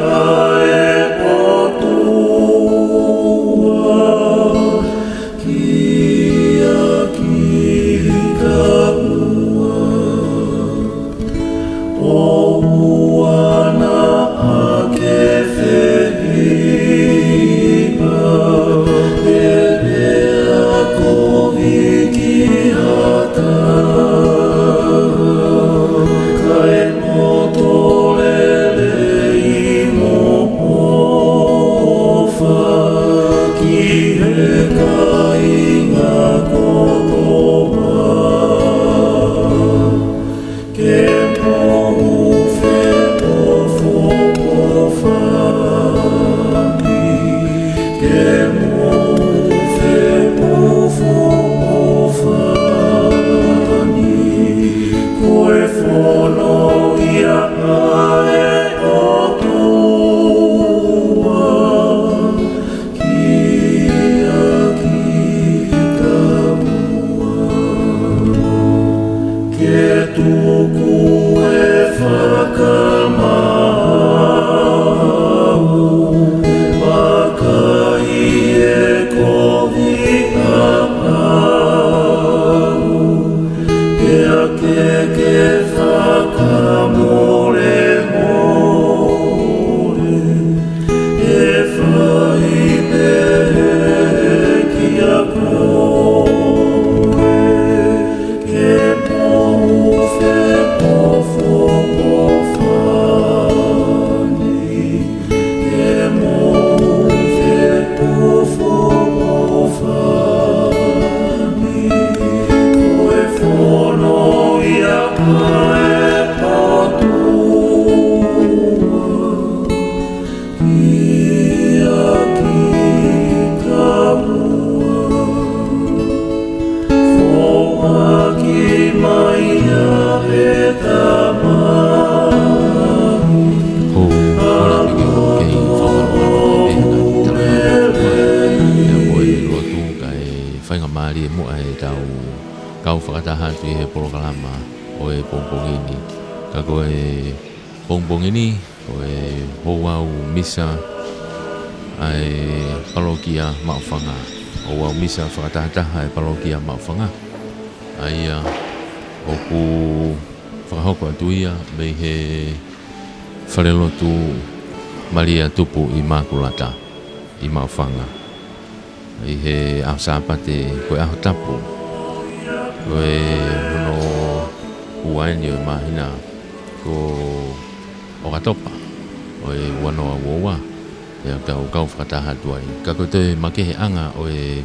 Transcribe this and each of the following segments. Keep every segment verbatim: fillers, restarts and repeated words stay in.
ʻa e ʻOtua ki ʻapi kaua. ʻOua naʻa ke fehiʻa, he lea kovi ki ha taha, kae loto lelei mo ʻofa ki he kāinga kotoa. Ke mou feʻofoʻofani, ke mou feʻofoʻofani, ko e fono ia ʻa e ʻOtua ki ʻapi kaua. Ke tuku e fakamaau, vakai e kovi ʻaʻau, pea ke ke fakamolemole, ʻe fai pehē kiate koe. Ke mou feʻofoʻofani, ke mou feʻofoʻofani, ko e fono ia ʻa e ʻOtua ki ʻapi kaua. Foaki mai ia, ʻe Tamai. ʻOku ou kole ke u kei fakamolemole pē ʻa e tala ʻa e ʻOtua, pea mo e lotu, kae faingamālie muʻa ʻetau kau fakataha atu ʻi he polokalama ʻo e pongipongi ni. Ka ko e pongipongi ni, ko e ouau misa ʻa e palokia Maʻufanga. Ouau misa fakatahataha ʻa e palokia Maʻufanga. ʻA ia ʻoku fakahoko atu ia mei he falelotu Malia Tupu ʻImakulata ʻi Maʻufanga. ʻI he ʻaho Sāpate, ko e ʻaho tapu, ko e hono ua eni ʻo e māhina ko ʻOkatopa ʻo e ua noa ua ua, ʻe tau kau fakataha atu ai. Ka ko e toe makeheʻanga ʻo e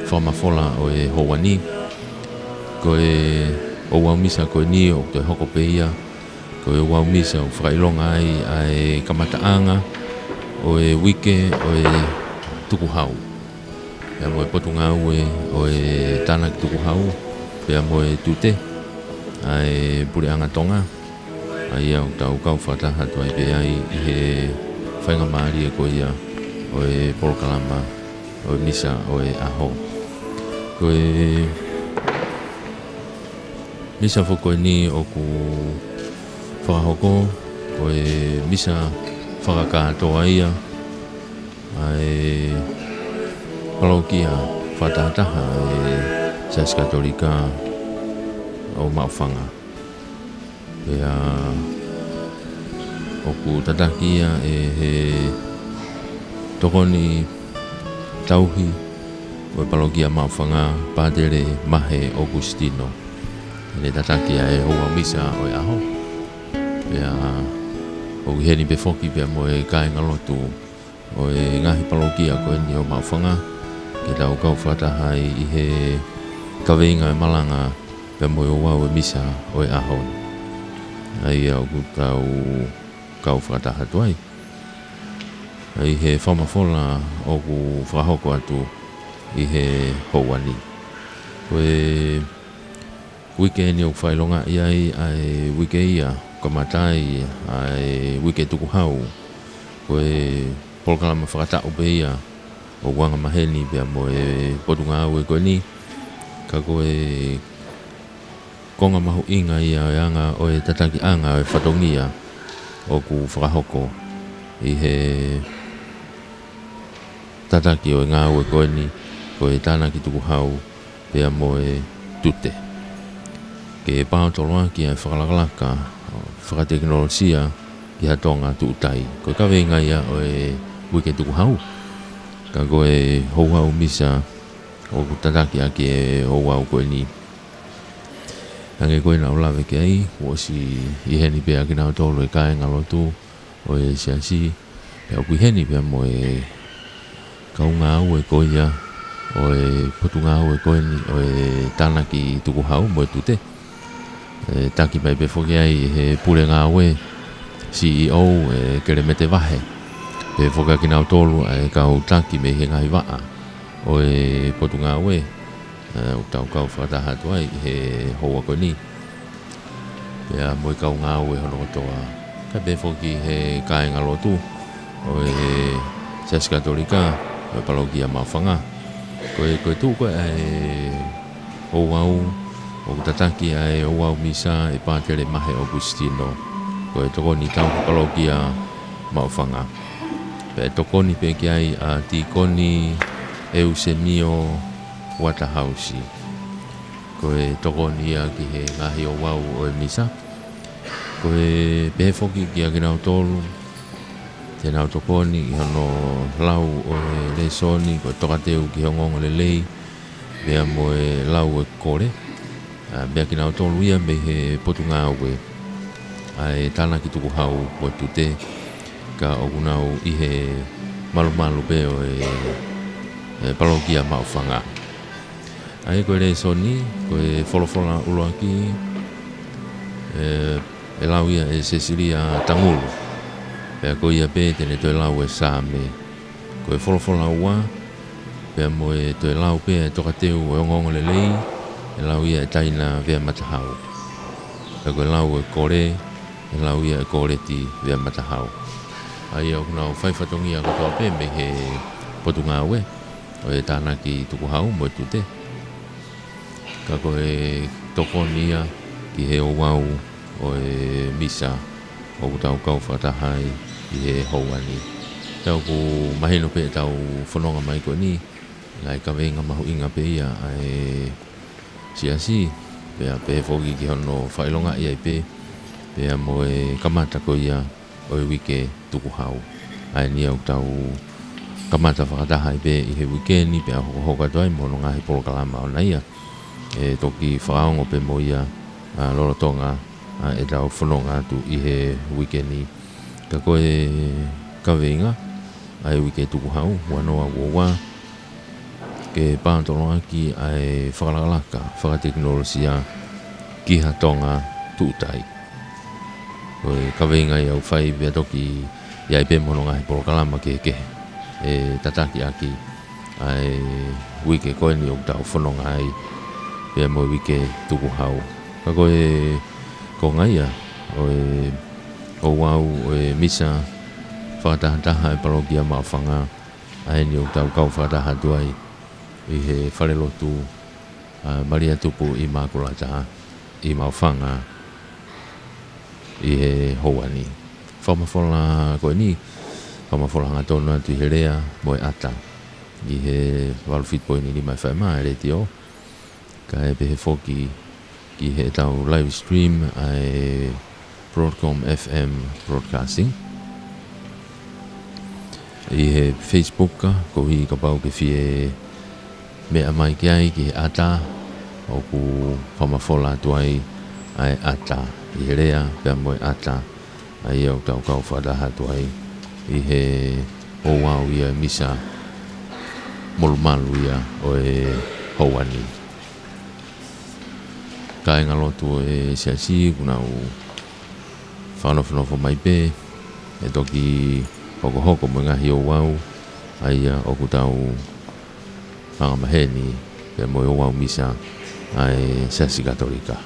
fakamafola ʻo e houa ni, ko e ouau misa ko eni ʻoku toe hoko pē ia, ko e ouau misa ʻoku fakaʻilonga ai ʻa e kamataʻanga ʻo e uike ʻo e tukuhau, pea mo e potungāue ʻo e tānaki tukuhau, pea mo e tute ʻa e Puleʻanga Tonga. ʻA ia ʻoku tau kau fakataha atu ai pē ai ʻi he faingamālie ko ia ʻo e polokalama ʻo e misa ʻo e ʻaho. Ko e misa foki ko eni ʻoku fakahoko, ko e misa fakakātoa ia ʻa e palokia fakatahataha ʻa e Siasi Katolika ʻo Maʻufanga. Pea ʻoku tataki ia ʻe he tokoni tauhi ʻo e palokia Maʻufanga, Pātele Mahe ʻOkusitino. ʻEne tataki ʻa e ouau misa ʻo e ʻaho. Pea ʻoku ʻi heni pē foki pea mo e kāingalotu ʻo e ngaahi palokia ko eni ʻo Maʻufanga, ke tau kau fakataha ai ʻi he kaveinga ʻo e malanga pea mo e ouau ʻo e misa ʻo e ʻaho. ʻA ia ʻoku tau kau fakataha atu ai ʻi he fakamafola ʻoku fakahoko atu ʻi he houa ni. Ko e uike eni ʻoku fakaʻilongaʻi ai ʻa e uike ia, kamata ai ʻa e uike tukuhau. Ko e polokalama fakataʻu pē ia ʻoku angamaheni pea mo e potungāue ko eni. Ka ko e konga mahuʻinga ia ʻo e anga ʻo e tatakiʻanga ʻo e fatongia ʻoku fakahoko. ʻi he tataki ʻo e ngāue ko eni, ko e tānaki tukuhau pea mo e tute. Ke paotoloaki ʻa e fakalakalaka fakatekinolosia ki ha Tonga tuʻutai. Ko e kaveinga ia ʻo e uike tukuhau. Ka ko e houhau misa ʻoku tataki ʻaki e houhau ko eni. Hangē ko ia naʻa ku lave ki ai, kuo ʻosi ʻi heni pē ʻa kinautolu e kāingalotu ʻo e siasi, pea ʻoku ʻi heni pea mo e kau ngāue ko ia ʻo e potungāue ko eni ʻo e tānaki tukuhau mo e tute. ʻE taki mai pē foki ai he pule ngāue, C E O, ʻe Kelemete Vahe. Pea foki ʻa kinautolu ʻa e kau taki mei he ngaahi vaʻa ʻo e potungāue, ʻe, ʻoku tau kau fakataha atu ai he houa ko eni. Pea mo e kau ngāue hono kotoa. Kae pehē foki he kāingalotu ʻo e Siasi Katolika ʻo e Palokia Maʻufanga. Ko e, ko e tuʻu ko ē ʻa e houhau, ʻoku tataki ʻa e houhau misa ʻe Pātele Mahe ʻOkusitino. Ko e tokoni tauhi Palokia Maʻufanga. Pea ʻe tokoni pē ki ai ʻa Tīkoni ʻEusenio Uatahausi. Ko e tokoni ia ki he ngaahi houhau ʻo e misa. Ko e pehē foki kia kinautolu te nau tokoni ʻi hono lau ʻo e lēsoni, ko e tokateu ki he ongoongolelei, pea mo e lau ʻo e kole. ʻA, pea kinautolu ia mei he potungāue ʻa e tānaki tukuhau mo e tute, ka ʻoku nau ʻi he malumalu pē ʻo e, e Palokia Maʻufanga. ʻA ia ko e lēsoni, ko e folofola ʻuluaki, ʻe, ʻe lau ia ʻe Sesilia Tangulu. Pea ko ia pē te ne toe lau e Saame. Ko e folofola ua, pea mo e toe lau pē e tokateu ʻo e ongoongolelei, ʻe lau ia ʻe Taina Veamatahau. Pea ko e lau e kole, ʻe lau ia ʻe Koleti Veamatahau. ʻA ia ʻoku nau fai fatongia kotoa pē mei he potungāue ʻo e tānaki tukuhau mo e tute. Ka ko e tokoni ia ki he houhau ʻo e misa ʻoku tau kau fakataha ai ʻi he houa ni. Pea ʻoku mahino pē ʻetau fononga mai ko eni, ngaahi kaveinga mahuʻinga pē ia ʻa e siasi, pea pehē foki ki hono fakaʻilongaʻi ai pē, pea mo e kamata ko ia ʻo e uike tukuhau. ʻA eni ʻoku tau kamata fakataha ai pē ʻi he uike ni, pea hokohoko atu ai mo hono ngaahi polokalama ʻona ia. ʻE toki fakaongo pē mo ia, ʻa, lolotonga, ʻa, ʻetau fononga atu ʻi he uike ni. Ka ko e kaveinga ʻa e uike tukuhau, ua noa ua ua, ke paotoloaki ʻa e fakalakalaka fakatekinolosia ki ha Tonga tuʻutai. Ko e kaveinga ia ʻoku fai pea toki ʻi ai pē mo hono ngaahi polokalama kehekehe ʻe tataki ʻaki ʻa e uike ko eni ʻoku tau fononga ai, pea mo e uike tukuhau. Ka ko e konga ia ʻo e houhau ʻo e misa fakatahataha ʻa e Palokia Maʻufanga, ʻa eni ʻoku tau kau fakataha atu ai ʻi he falelotu ʻa Malia Tupu ʻImakulata ʻi Maʻufanga ʻi he houa ni. Fakamafola ko eni, fakamafola hangatonu atu ʻi he lea mo e ʻata ʻi he valu fitu poini nima F M ʻa e letiō. Kae pehē foki ki heʻetau live stream ʻa e Broadcom F M Broadcasting. ʻI he Facebook ka, koeʻuhi kapau ʻoku ke fie meʻa mai ki ai ki he ʻata, ʻoku fakamafola atu ai ʻa e ʻata, ʻi he lea pea mo e ʻata, ʻa ia ʻoku tau kau fakataha atu ai ʻi he houhau ia e misa molumalu ia ʻo e houa ni. Kāingalotu ʻo e siasi, ʻoku nau fakanofonofo mai pē, ʻe toki hokohoko mo e ngaahi houhau ʻa ia ʻoku tau angamaheni pea mo e houhau misa ʻa e Siasi Katolika.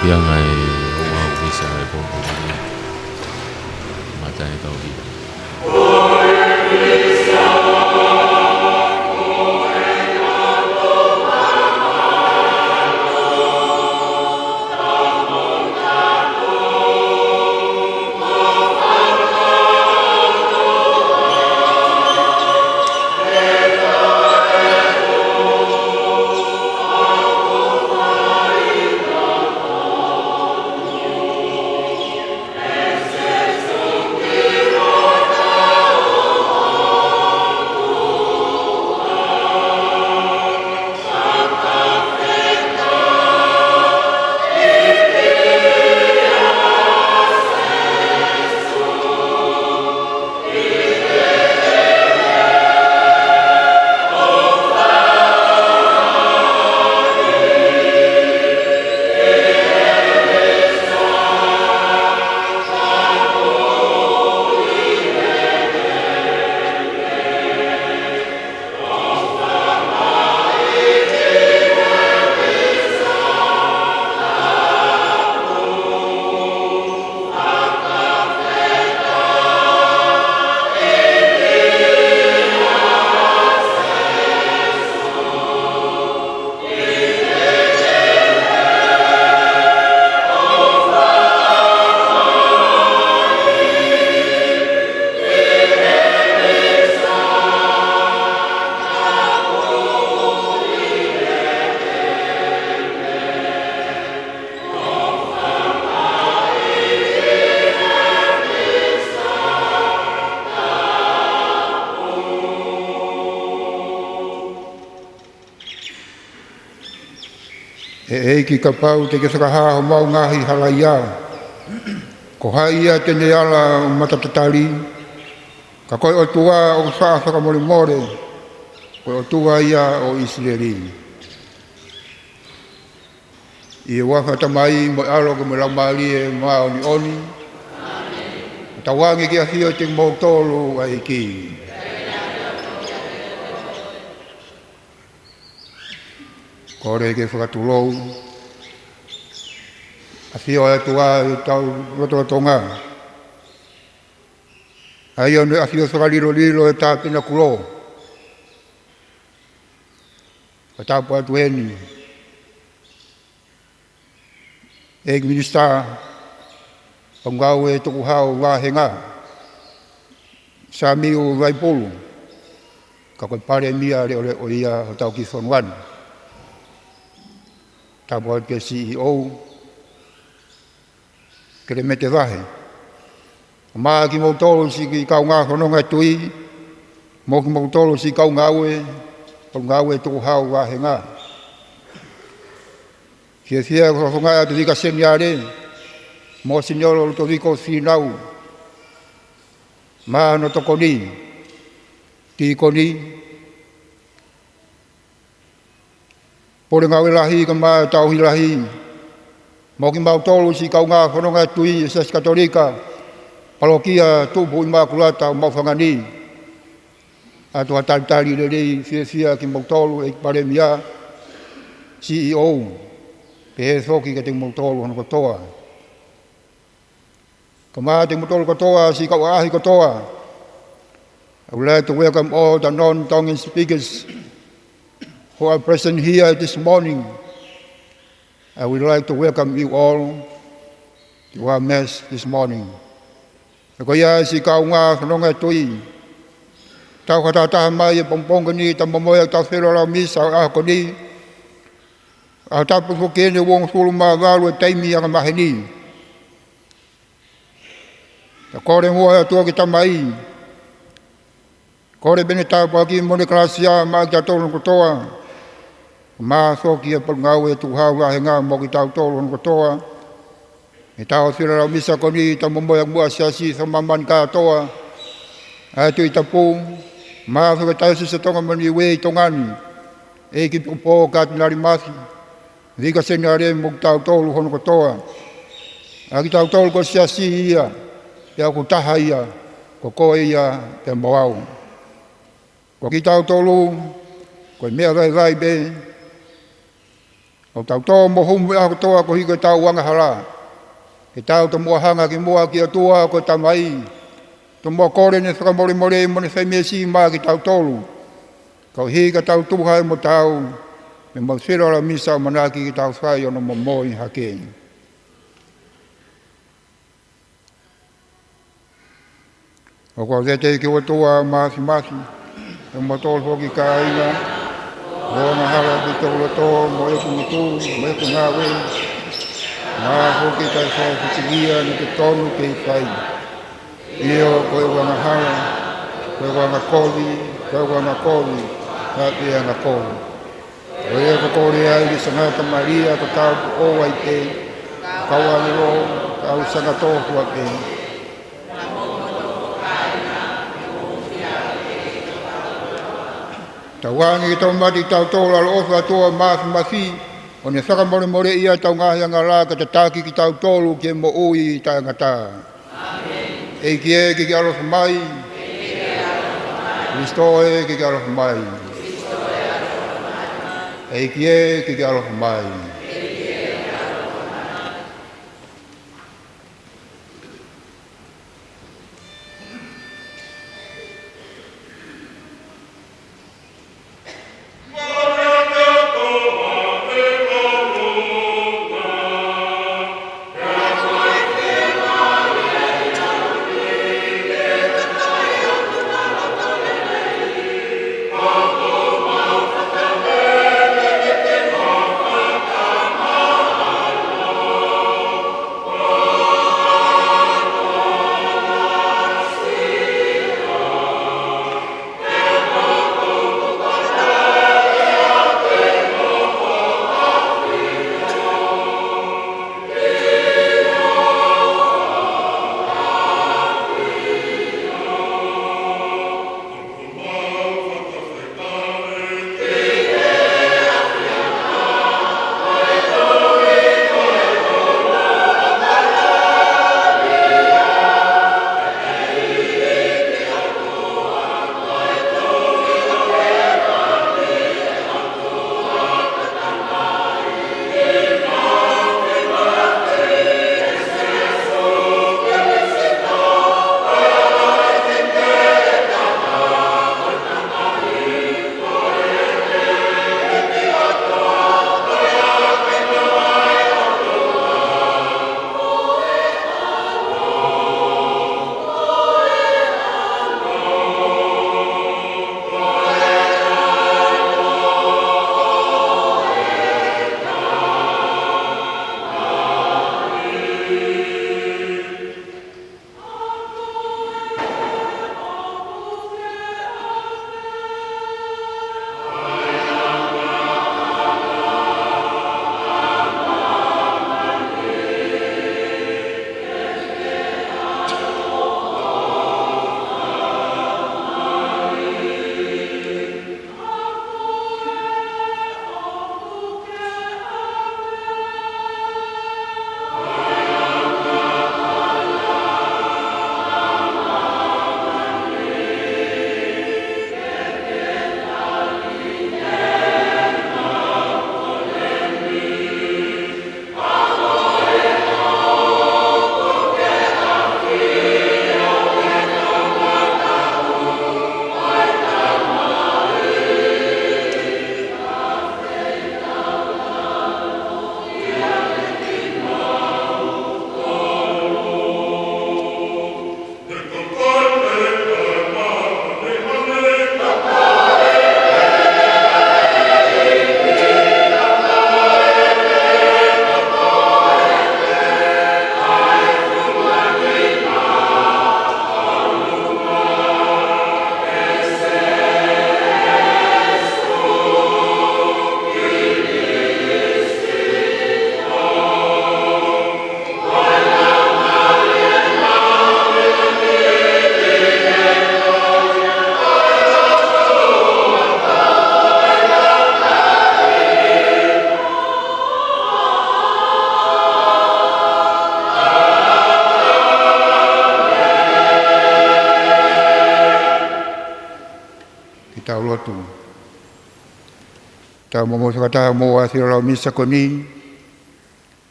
Pea ngai o mau misa e pongipongi ni. Mata e tau hia. ʻE ʻEiki, kapau te ke fakahā homau ngaahi halaia, ko hai ia te ne ala ʻo mata tatali? Ka ko e ʻOtua ʻoku faʻa fakamolemole, ko e ʻOtua ia ʻo ʻIsileli. ʻI he huafa ʻo e Tamai mo e ʻAlo mo e Laumālie Māʻoniʻoni. Tauange ki he ʻafio ʻiate kimoutolu ʻa e ʻEiki. Kole ke fakatulou ʻafio ʻa e ʻOtua ʻi hotau lotolotonga. ʻA ia ʻoku ne ʻafio fakalilolilo he tāpena kulo. Fakatapu atu heni ʻEiki Minisitā ʻo e Ngāue Tukuhau Vāhenga, Samiu Vaipulu, ka ko e Palēmia leʻoleʻo ia hotau kiʻi fonua ni. Tapu atu ki he C E O, Kelemete Vahe. Mo kimoutolu siʻi kaungā fononga tui, mo kimoutolu siʻi kau ngāue, kau ngāue tukuhau vāhenga. Fiefia ʻeku fakafofongaʻi atu Vika Seniale, mo Seniolo Lutoviko Fīnau, mo hono tokoni, tīkoni, pule ngāue lahi kae ʻumaʻā e tauhi lahi, mo kimautolu siʻi kaungā fononga tui ʻo e Siasi Katolika, Palokia Tuʻupuʻu ʻImakulata ʻo Maʻufanga ni. ʻOatu ha talitali lelei, fiefia kimoutolu ʻEiki Palēmia, C E O, pehē foki kiate kimoutolu hono kotoa. Kae ʻumaʻā kimoutolu kotoa siʻi kau ʻaʻahi kotoa. I would like to welcome all the non-Tongan speakers who are present here this morning. I would like to welcome you all to our mass this morning. Pea ko ia siʻi kaungā fononga tui, tau fakatahataha mai he pongipongi ni, tau momoʻi ʻetau feilaulau misa ʻo e ʻaho ko eni. ʻAho Tapu foki eni, uongofulu mā valu e taimi ʻa e maheni. Tau kole muʻa ki he ʻOtua ko e Tamai, kole pē ʻene tāpuaki mo ʻene kalāsia maʻa kitautolu hono kotoa, mo e foki ʻa e Potungāue Tukuhau Vāhenga mo kitautolu hono kotoa. ʻI heʻetau feilaulau misa ko eni, tau momoʻi ʻaki muʻa e Siasi ʻo māmani kātoa, ʻa e Tuʻi Tapu, mo e Fakataiōsisi ʻo Tonga mo Niuē ʻi Tonga ni, ʻEiki Pīkopo Katinali Mafi, Vika Seniale mo kitautolu hono kotoa. ʻA kitautolu ko e Siasi ia, pea ʻoku taha ia, ko koe ia pea mo au. Ko kitautolu, ko e meʻa vaivai pē, ʻOku tau tō mo humu he ʻaho kotoa koeʻuhi ko ʻetau angahala. Ke tau tomuʻa hanga ki muʻa ki he ʻOtua ko e Tamai, tomuʻa kole ʻene fakamolemole mo ʻene fai meesi maʻa kitautolu, koeʻuhi ka tau tuʻu hake mo taau, pea mau filo ʻalamisa ʻo ʻamanaki ke tau fai hono momoi hake. ʻOku ou talitali ki he ʻOtua Māfimafi, pea mo kimoutolu foki kāinga, ʻoku angahala ʻa kitautolu mo ʻeku ngutu, mo ʻeku ngāue, mo e foki kakai fai fitilia naʻe totonu ke fai. ʻIo, ko ʻeku angahala, ko ʻeku angakovi, ko ʻeku angakovi, ko ʻeku angakovi. Ko ia ʻoku ou kole ai ki Sangata Malia ko e Taupoʻou ʻa e ʻEiki, kau ʻāngelo, kau sangatofu ake. Tau ange ke tau mate kitautolu ʻa e ʻOtua Māfimafi, ʻo ne fakamolemoleʻi ʻetau ngaahi angahala ka tataki kitautolu ki he moʻui taʻengata. ʻEiki ē, ke ke ʻaloʻofa mai. Kalaisi ē, ke ke ʻaloʻofa mai. ʻEiki ē, ke ke ʻaloʻofa mai. Ke tau lotu. Tau momoi fakataha mo ʻa Sila lau misa ko eni,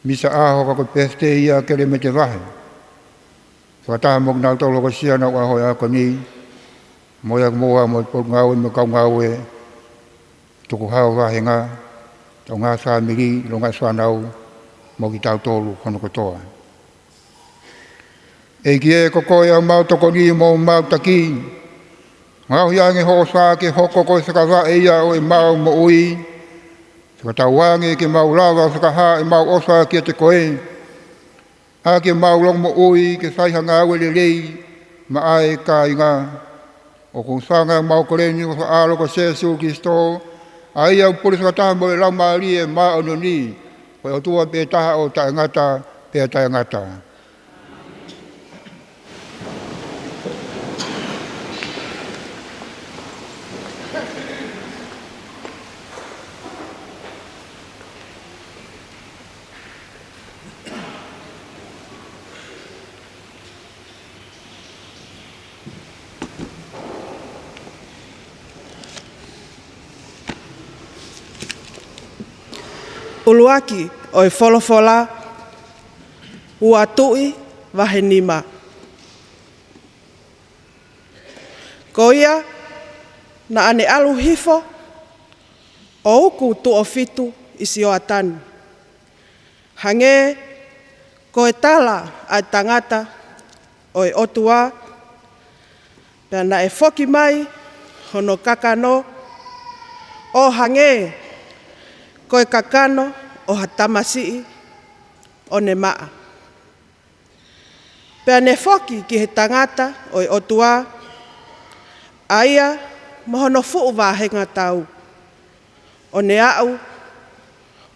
misa ʻaho ka ko e pēsitei ia ʻa Kelemete Vahe. Fakataha mo kinautolu ʻoku ʻosi ʻi he ʻaho ko eni, mo ia mo ʻa mo e potungāue mo e kau ngāue, tukuhau, vāhenga, tau ngā fāmili, longaʻi fānau, mo kitautolu hono kotoa. ʻEiki ē, ko koe ʻa homau tokoni mo homau taki. Ngaohi ange hoʻo ʻofa ke hoko ko e sakavaʻe ia ʻo ʻemau moʻui. Fakatauange ke mau lava ʻo fakahā ʻemau ʻofa kiate koe, ʻa ke mau longomoʻui ke fai ha ngāue lelei maʻa e kāinga. ʻOku ou hūfanga ʻemau kole ni ʻi ho ʻAlo ko Sēsū Kilisitō, ʻa ia ʻoku pule fakataha mo e Laumālie Māʻoniʻoni, ko e ʻOtua pē taha ʻo taʻengata pea taʻengata. ʻUluaki ʻo e folofola, ua Tuʻi vahe nima. Ko ia naʻa ne ʻalu hifo ʻo uku tuʻo fitu ʻi Sioatani, hangē ko e tala ʻa e tangata ʻo e ʻOtua, pea naʻe foki mai hono kakano ʻo hangē ko e kakano ʻo ha tamasiʻi ʻo ne maʻa. Pea ne foki ki he tangata ʻo e ʻOtua, ʻa ia mo hono fuʻu vāhenga tau, ʻo ne aʻu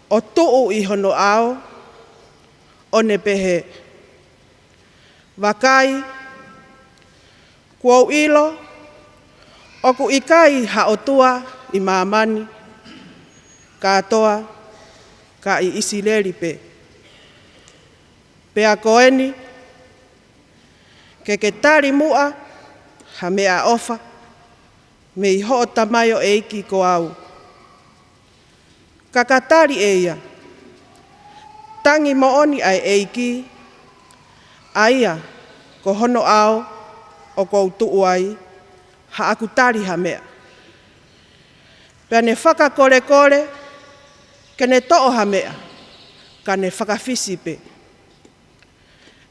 ʻo tuʻu ʻi hono ʻao, ʻo ne pehē, Vakai, kuo u ʻilo ʻoku ʻikai ha ʻOtua ʻi māmani kātoa, ka ʻi ʻIsileli pē. Pea ko eni, ke ke tali muʻa ha meʻaʻofa mei hoʻo tamaioʻeiki ko au. Ka ka tali ʻe ia, Tangi moʻoni ʻa e ʻEiki, ʻa ia ko hono ʻao ʻoku ou tuʻu ai, haʻaku tali ha meʻa. Pea ne fakakolekole ke ne toʻo ha meʻa, ka ne fakafisi pē.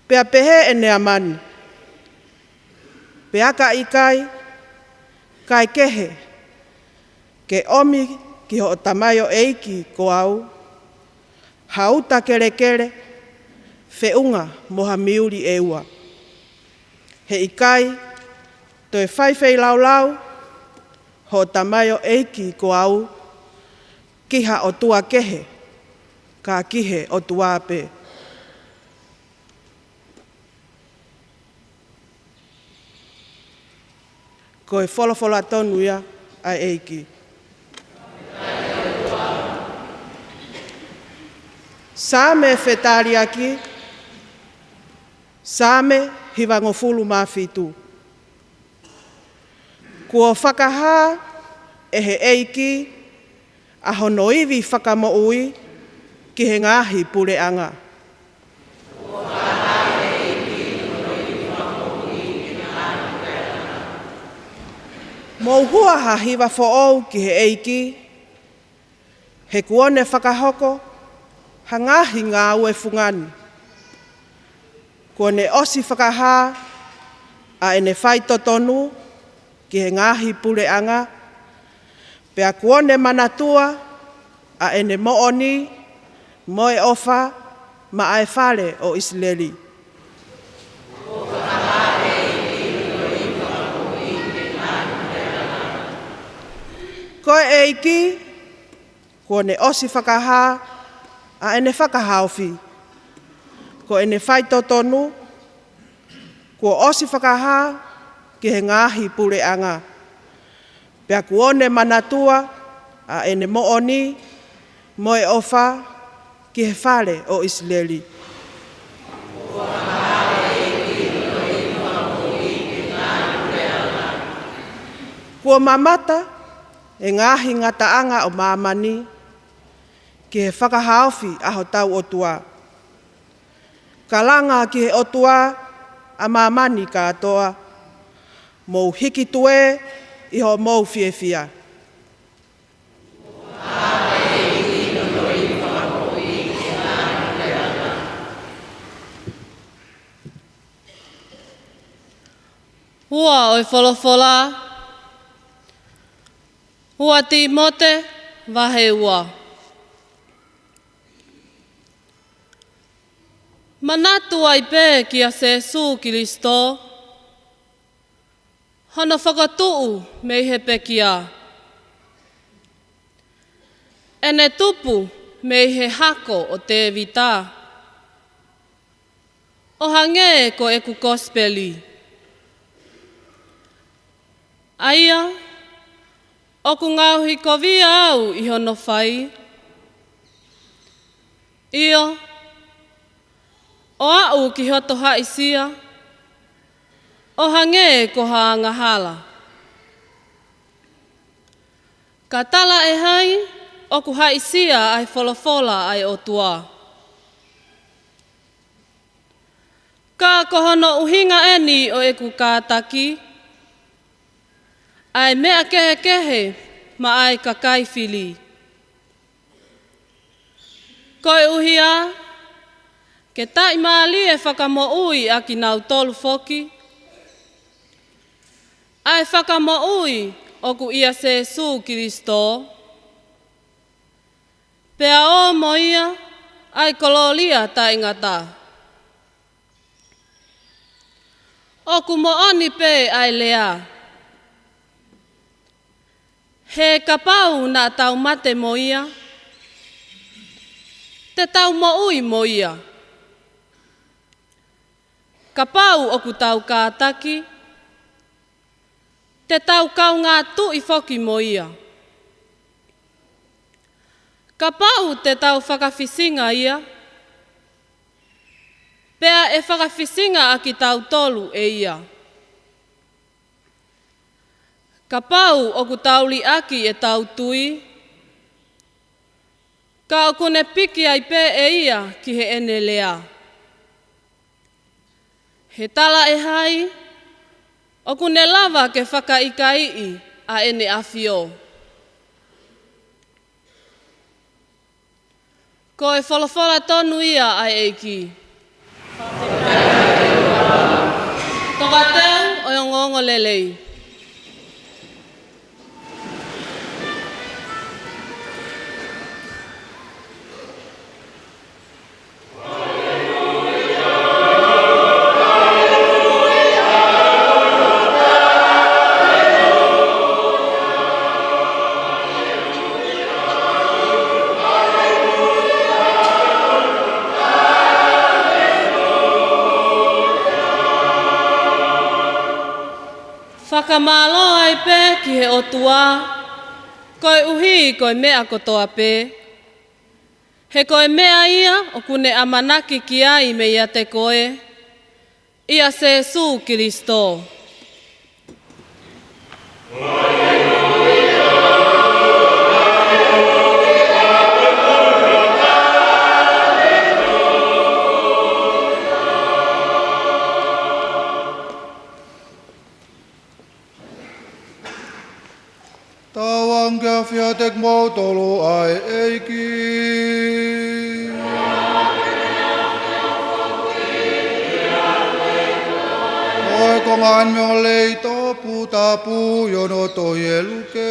Pea pehē ʻe Neamani, Pea ka ʻikai, kae kehe, ke ʻomi ki hoʻo tamaioʻeiki ko au ha uta kelekele feʻunga mo ha miuli ʻe ua. He ʻikai toe fai feilaulau hoʻo tamaioʻeiki ko au ki ha ʻotua kehe, ka ki he ʻOtua pē. Ko e folofola tonu ia ʻa e ʻEiki. Saame Fetaliaki, Saame hivangofulu mā fitu. Kuo fakahā ʻe he ʻEiki ʻa hono ivi fakamoʻui ki he ngaahi puleʻanga. Mou hua ha hiva foʻou ki he ʻEiki, he kuo ne fakahoko ha ngaahi ngāue fungani. Kuo ne ʻosi fakahā ʻa ʻene faitotonu ki he ngaahi puleʻanga, pea kuo ne manatua ʻa ʻene moʻoni mo e ʻofa maʻa e fale ʻo ʻIsileli. Ko e ʻEiki, kuo ne ʻosi fakahā ʻa ʻene fakahaofi. Ko ʻene faitotonu, kuo ʻosi fakahā ki he ngaahi puleʻanga. Pea kuo ne manatua ʻa ʻene moʻoni mo e ʻofa ki he fale ʻo ʻIsileli. Kuo mamata ʻE ngaahi ngataʻanga ʻo māmani, ki he fakahaofi ʻa hotau ʻOtua. Kalanga ki he ʻOtua ʻa māmani kātoa, mou hiki tuē ʻi hoʻomou fiefia. Ua ʻo e folofola, ua Tīmote, vahe ua. Manatu ai pē kia Sēsū Kilisitō, hono fokotuʻu mei he pekia, ʻene tupu mei he hako ʻo Tēvita, ʻo hangē ko ʻeku kosipeli. ʻA ia, ʻoku ngaohikovia au ʻi hono fai. ʻIo, ʻo aʻu ki hoto haʻisia, ʻo hangē ko ha angahala. Ka talaʻehai ʻoku haʻisia ʻa e folofola ʻa e ʻOtua. Ka ko hono ʻuhinga ʻeni ʻo ʻeku kātaki, ʻa e meʻa kehekehe maʻa e kakai fili. Koeʻuhi ā ke taʻimālie fakamoʻui ʻa kinautolu foki, ʻa e fakamoʻui ʻoku ʻia Sēsū Kilisitō, pea ō mo ia ʻa e kolōlia taʻengata. ʻOku moʻoni pē ʻa e lea, he kapau naʻa tau mate mo ia, te tau moʻui mo ia. Kapau ʻoku tau kātaki, te tau kaungā tuʻi foki mo ia. Kapau te tau fakafisinga ia, pea ʻe fakafisinga ʻa kitautolu ʻe ia. Kapau ʻoku tau liʻaki ʻetau tui, ka ʻoku ne piki ai pē ʻe ia ki heʻene lea, he talaʻehai ʻoku ne lava ke fakaʻikaiʻi ʻa ʻEne ʻAfio. Ko e folofola tonu ia ʻa e ʻEiki. Tokateu ʻo e ongoongolelei. Fakamālō ai pē ki he ʻOtua, koeʻuhi ko e meʻa kotoa pē, he ko e meʻa ia ʻoku ne ʻamanaki ki ai meiate koe, ʻia Sēsū Kilisitō. Tauange ke ʻafio ʻiate kimoutolu ʻa e ʻEiki. Ko e konga ʻeni mei he ongoongolelei toputapu ʻi hono tohi ʻe Luke.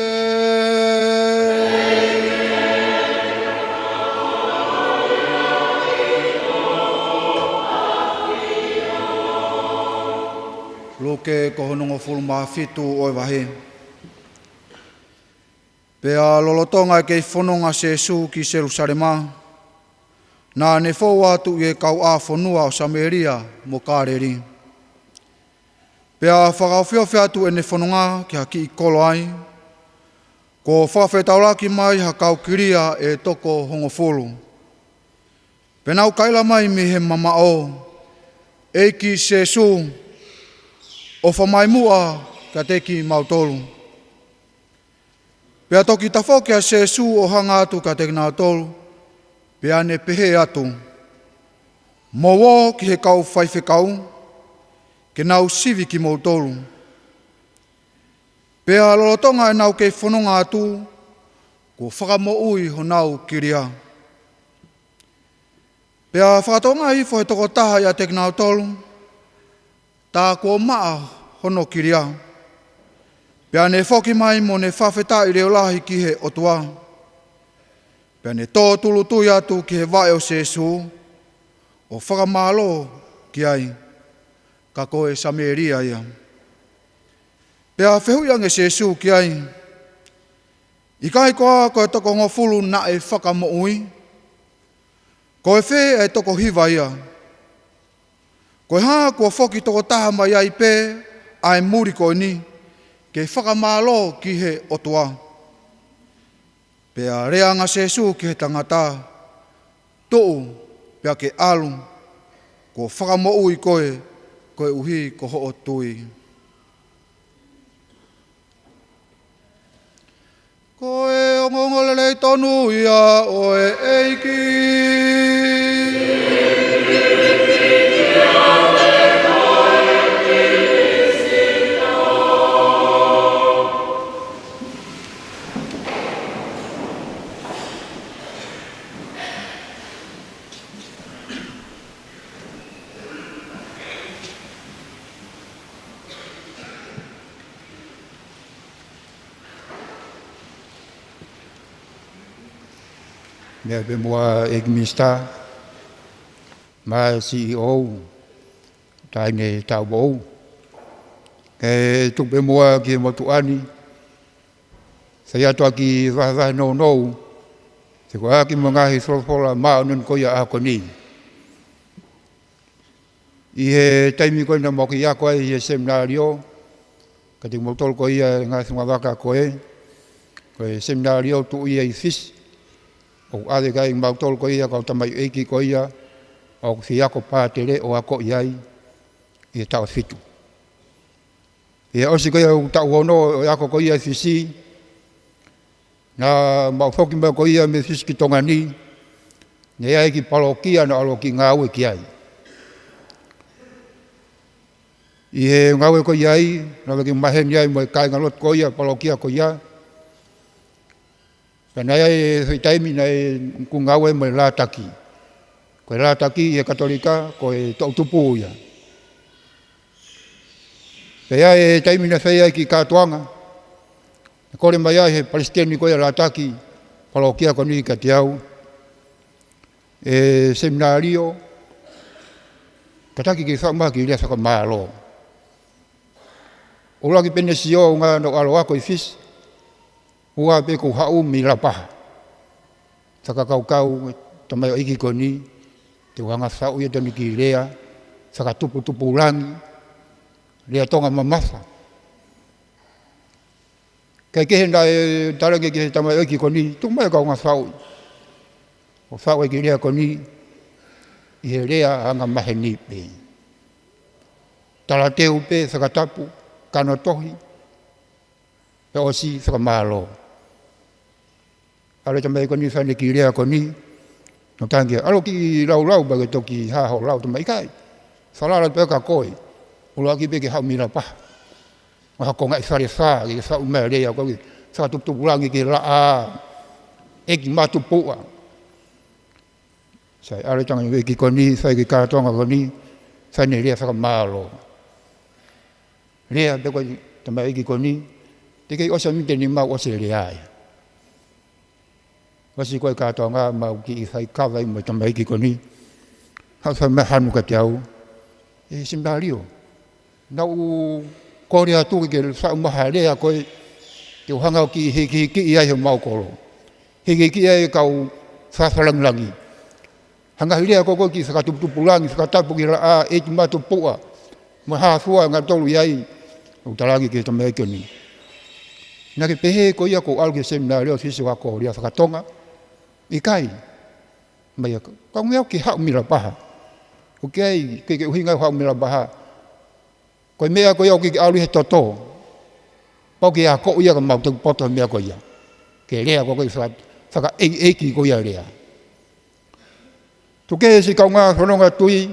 Luke ko hono hongofulu mā fitu ʻo e vahe. Pea lolotonga e kei fononga ʻa Sēsū ki Selusalema, naʻa ne fou atu ʻi he kauʻāfonua ʻo Samēlia mo Kāleli. Pea fakaofiofi atu ʻene fononga ki ha kiʻi kolo ai, kuo fakafetaulaki mai ha kau kilia ʻe toko hongofulu. Pea nau kaila mai mei he mamaʻo, ʻEiki Sēsū, ʻofa mai muʻa kiate kimautolu. Pea toki tafoki ʻa Sēsū ʻo hanga atu kiate kinautolu, pea ne pehē atu, Mou ō ki he kau faifekau, ke nau sivi kimoutolu. Pea lolotonga ʻenau kei fononga atu, kuo fakamoʻui honau kilia. Pea fakatokangaʻi hifo ʻe he tokotaha ʻiate kinautolu, tā kuo maʻa hono kilia. Pea ne foki mai mo ne fakafetaʻi leʻo lahi ki he ʻOtua. Pea ne tō tūʻulutui atu ki he vaʻe ʻo Sēsū, ʻo fakamālō ki ai, ka ko e Samēlia ia. Pea fehuʻi ange ʻe Sēsū ki ai, ʻIkai koā ko e toko hongofulu naʻe fakamoʻui? Ko e fē ʻa e toko hiva ia? Ko e hā kuo foki tokotaha mai ai pē ʻa e muli ko eni, ke fakamālō ki he ʻOtua? Pea lea ange ʻa Sēsū ki he tangata, Tuʻu, pea ke ʻalu, kuo fakamoʻui koe, koeʻuhi ko hoʻo tui. Ko e ongoongolelei tonu ia ʻo e ʻEiki. Meʻa pē muʻa ʻEiki Minisitā, mo e C E O, Taʻahine Taʻupoʻou. Ke tuku pē muʻa ki he motuʻa ni, sai atu ʻa e kiʻi vahevahe nounou, te ko ʻaki mo e ngaahi folofola māʻoniʻoni ko ia ʻa ko eni. ʻI he taimi ko ē naʻa mau kiʻi ako ai ʻi he seminalio, kiate kimoutolu ko ia ʻi he ngaahi fungavaka ko ē, ko e seminalio tuʻu ia ʻi Fisi, ʻoku ʻave ki ai kimautolu ko ia kau tamaioʻeiki ko ia, ʻoku fie ako pātele ʻo akoʻi ai, ʻi he taʻu fitu. ʻI he ʻosi ko ia ʻeku taʻu ono ʻo e ako ko ia ʻi Fisi, naʻa mau foki mai ko ia mei Fisi ki Tonga ni, naʻe ʻi ai e kiʻi palokia naʻa ku ʻalu ʻo kiʻi ngāue ki ai. ʻI he ngāue ko ia ai, naʻa ku kiʻi maheni ai mo e kāingalotu ko ia, palokia ko ia. Pea naʻe ʻi ai e foʻi taimi naʻe ku ngāue mo e Lātaki. Ko e Lātaki ʻi he Katolika, ko e toʻutupu ia. Pea ʻi ai e taimi naʻe fai ai e kiʻi kātoanga, naʻe kole mai ai he palesiteni ko ia Lātaki, palokia ko eni kiate au, ʻe seminalio, kātaki ke faʻu mai ha kiʻi lea fakamālō. ʻUluaki pē ne sio ʻo ngata naʻa ku ʻalu ʻo ako ʻi Fisi, ʻoua pē kuo u haʻu mei Lapaha. Fakakaukau e tamaioʻeiki ko eni, te u hanga ʻo faʻu ia ʻe tonu e kiʻi lea fakatuputupulangi, lea Tonga mamafa. Kae kehe naʻe talaange ki he tamaioʻeiki ko eni, tuku mai ka u hanga ʻo faʻu. ʻO faʻu e kiʻi lea ko eni, ʻi he lea angamaheni pē. Talateu pē, fakatapu, kanotohi, pea ʻosi fakamālō. ʻAlu e tamaioʻeiki ko eni ʻo fai ʻene kiʻi lea ko eni, naʻa ku talaange, ʻalu ʻo kiʻi laulau pea ke toki hā hoʻo lau. Tamaioʻeiki, falala pē kia koe. ʻUluaki pē ke haʻu mei Lapaha. Mo ha konga ʻi Falefā, ke faʻu mai e lea ko ē, fakatuputupulangi ki he laʻā, ʻeiki matupuʻa. Sai, ʻalu e tamaioʻeiki ko eni, fai e kiʻi kātoanga ko eni, fai ʻene lea fakamālō. Lea pē ko e tamaioʻeiki ko eni, teʻeki ai ʻosi e miniti ʻe nima ʻosi e lea ia. ʻOsi ko ē e kātoanga mau kiʻi fai kaveinga mo e tamaioʻeiki ko eni. Haʻu ʻo fai mai e hanu kiate au. ʻE seminalio, naʻa ku kole atu ke ke faʻu mai ha lea ko ē, te u hanga ʻo kiʻi hikihikiʻi ai homau kolo. Hikihikiʻi ai e kau fafalangilangi. Ha ngaahi lea ko ē ko e kiʻi fakatuputupulangi, fakatapu ki he laʻā, ʻeiki matupuʻa, mo e hā fua ʻe ngautolu ʻi ai, ʻo talaange ki he tamaioʻeiki ko eni. Naʻa ke pehē ko ia kuo u ʻalu ki he seminalio ʻi Fisi ʻo ako lea fakatonga. ʻIkai. Mai aka. Ka u meʻa ke haʻu mei Lapaha. ʻOku ʻikai ke, ke ʻuhinga ʻeku haʻu mei Lapaha. Ko e meʻa ko ia ʻoku ʻikai ke ʻalu ʻi he toto. Pau ke akoʻi ia ka mau toki poto he meʻa ko ia. Ke lea ko ē faka-, fakaʻeiʻeiki ko ia lea. Tuku kehe siʻi kaungā fononga tui,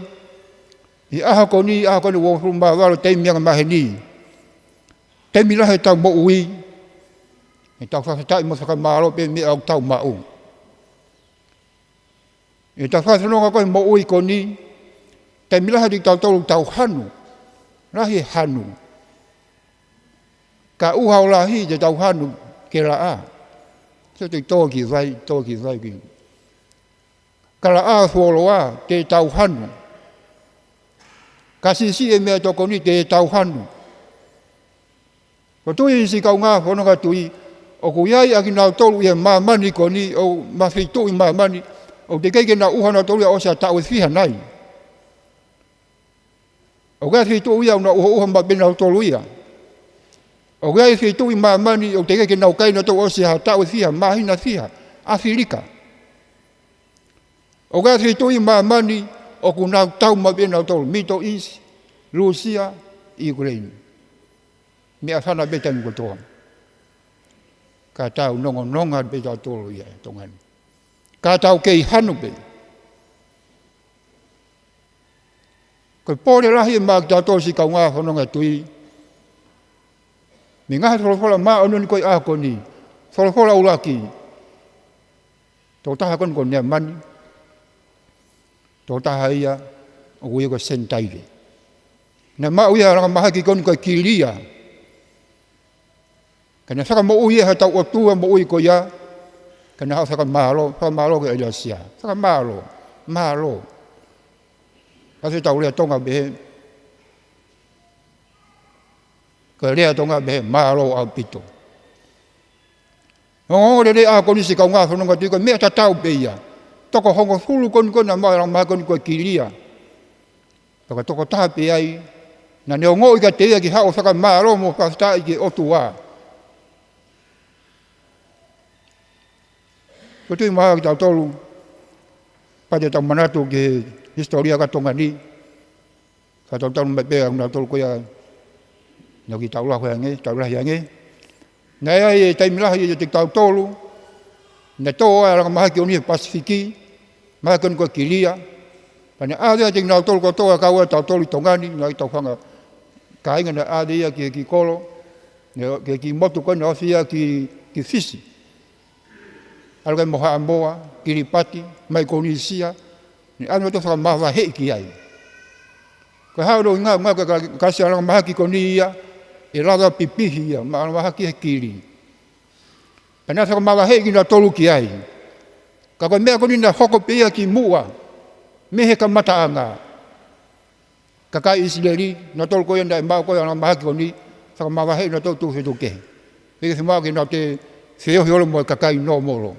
ʻi he ʻaho ko eni, ʻaho ko eni uofulu mā valu taimi angamaheni. Taimi lahi ʻetau moʻui, ʻetau fakafetaʻi mo fakamālō pē meʻa ʻoku tau maʻu. ʻEtau fakafononga ko ē moʻui ko eni, taimi lahi ʻiate kitautolu tau hanu, lahi e hanu. Ka ʻuha ʻo lahi te tau hanu ke laʻā. Sio te tō ki vai, tō ki vai ki. Ka laʻā fuoloa te tau hanu. Ka siʻisiʻi e meʻatokoni te tau hanu. Ko e tui siʻi kaungā fononga tui, ʻoku ʻi ai ʻa kinautolu ʻi he māmani ko eni, ʻo ma feituʻu ʻi māmani, ʻoku teʻeki ke nau ʻuha nautolu ia ʻosi ha taʻu ʻe fiha nai. ʻOku ʻi ai feituʻu ia ʻoku nau ʻuha, ʻuha maʻu pē nautolu ia. ʻOku ʻi ai feituʻu ʻi māmani, ʻoku teʻeki ke nau kai nautolu ʻosi ha taʻu ʻe fiha, māhina fiha, ʻAfilika. ʻOku ʻi ai feituʻu ʻi māmani, ʻoku nau tau maʻu pē nautolu, Middle East, Lūsia, ʻIukuleini. Meʻafana pē taimi kotoa. Ka tau nongononga pē tautolu ia ʻi Tonga ni. Ka tau kei hanu pē. Ko e pole lahi ē maʻa kitautolu siʻi kaungā fononga tui. Mei he ngaahi folofola māʻoniʻoni ko ē ʻi he ʻaho ko eni. Folofola ʻuluaki. Tokotaha ko eni ko Neamani. Tokotaha ia ʻoku ui ko e Senitaile. Naʻe maʻu ia ʻe he langa mahaki ko eni ko e kilia. Ka naʻe fakamoʻui ia ʻe hotau ʻOtua moʻui ko ia. Ka naʻe haʻu ʻo fakamālō, fakamālō ki he ʻElesia. Fakamālō, mālō. Ka se tau lea Tonga pehē. Ka lea Tonga pehē, mālō ʻaupito. Ongoongo lelei ʻaho ko eni siʻi kaungā fononga tui ko e meʻa tatau pē ia. Toko hongofulu ko eni ko ē naʻe maʻu ʻe he langa mahaki ko eni ko e kilia. Toko, tokotaha pē ai, naʻa ne ongoʻi kiate ia ke haʻu ʻo fakamālō mo fakafetaʻi ki he ʻOtua. Ko e tui maʻa kitautolu, pea te tau manatu ki he hisitōlia ʻa Tonga ni, ka tau tau mai pē ʻa kinautolu ko ia, naʻa ki tau lahi ange, tau lahi ange. Naʻe ʻi ai e taimi lahi ʻiate kitautolu, naʻe tō ai ʻa e langa mahaki ko eni he Pasifiki, mahaki ko eni ko e kilia. Pea naʻe ʻave ʻiate kinautolu kotoa kau ai ʻa tautolu ʻi Tonga ni, naʻe ʻi ai ʻetau fanga kāinga naʻe ʻave ia ki he kiʻi kolo, naʻe, ki he kiʻi motu ko ē naʻe ofi ia ki, ki Fisi. ʻAlu ki ai mo Haʻamoa, Kilipati, Maikonisia, naʻe ʻave nautolu ʻo fakamavaheʻi ki ai. Ko e hā hono ʻuhinga, ʻuhinga ko e ka, ka siʻa langa mahaki ko eni ia, ʻe lava pipihi ia, maʻa langa mahaki he kili. Pea naʻe fakamavaheʻi kinautolu ki ai. Ka ko e meʻa ko eni naʻe hoko pē ia kimuʻa, mei he kamataʻanga. Kakai ʻIsileli, nautolu ko ia naʻe maʻu ko ia ʻa e langa mahaki ko eni, fakamavaheʻi nautolu tuʻu fetuʻu kehe. Pea ke fiemaʻu ke nau toe feohi holo mo e kakai nōmolo.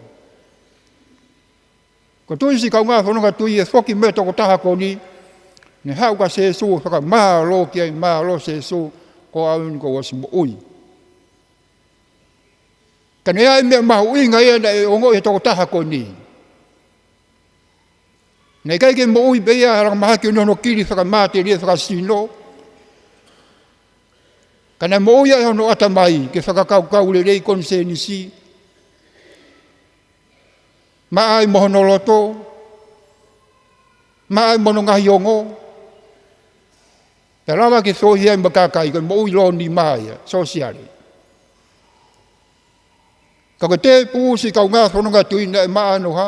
Ko e tui siʻi kaungā fononga tui ʻe foki mai e tokotaha ko eni, naʻe haʻu kia Sēsū ʻo fakamālō ki ai, mālō Sēsū, ko au eni kuo u ʻosi moʻui. Ka naʻe ʻi ai e meʻa mahuʻinga ia naʻe ongoʻi ʻe he tokotaha ko eni. Naʻe ʻikai ke moʻui pē ia he langa mahaki ʻo hono kili fakamatelie fakasino. Ka naʻe moʻui ia ʻi hono ʻatamai ke fakakaukau lelei konisēnisi. Maʻa ai mo hono loto. Maʻa ai mo hono ngaahi ongo. Pea lava ke feohi ai mo e kakai, ko e moʻui lōnima ia, sōsiale. Ka ko e tēpū siʻi kaungā fononga tui naʻe maʻa hono hā,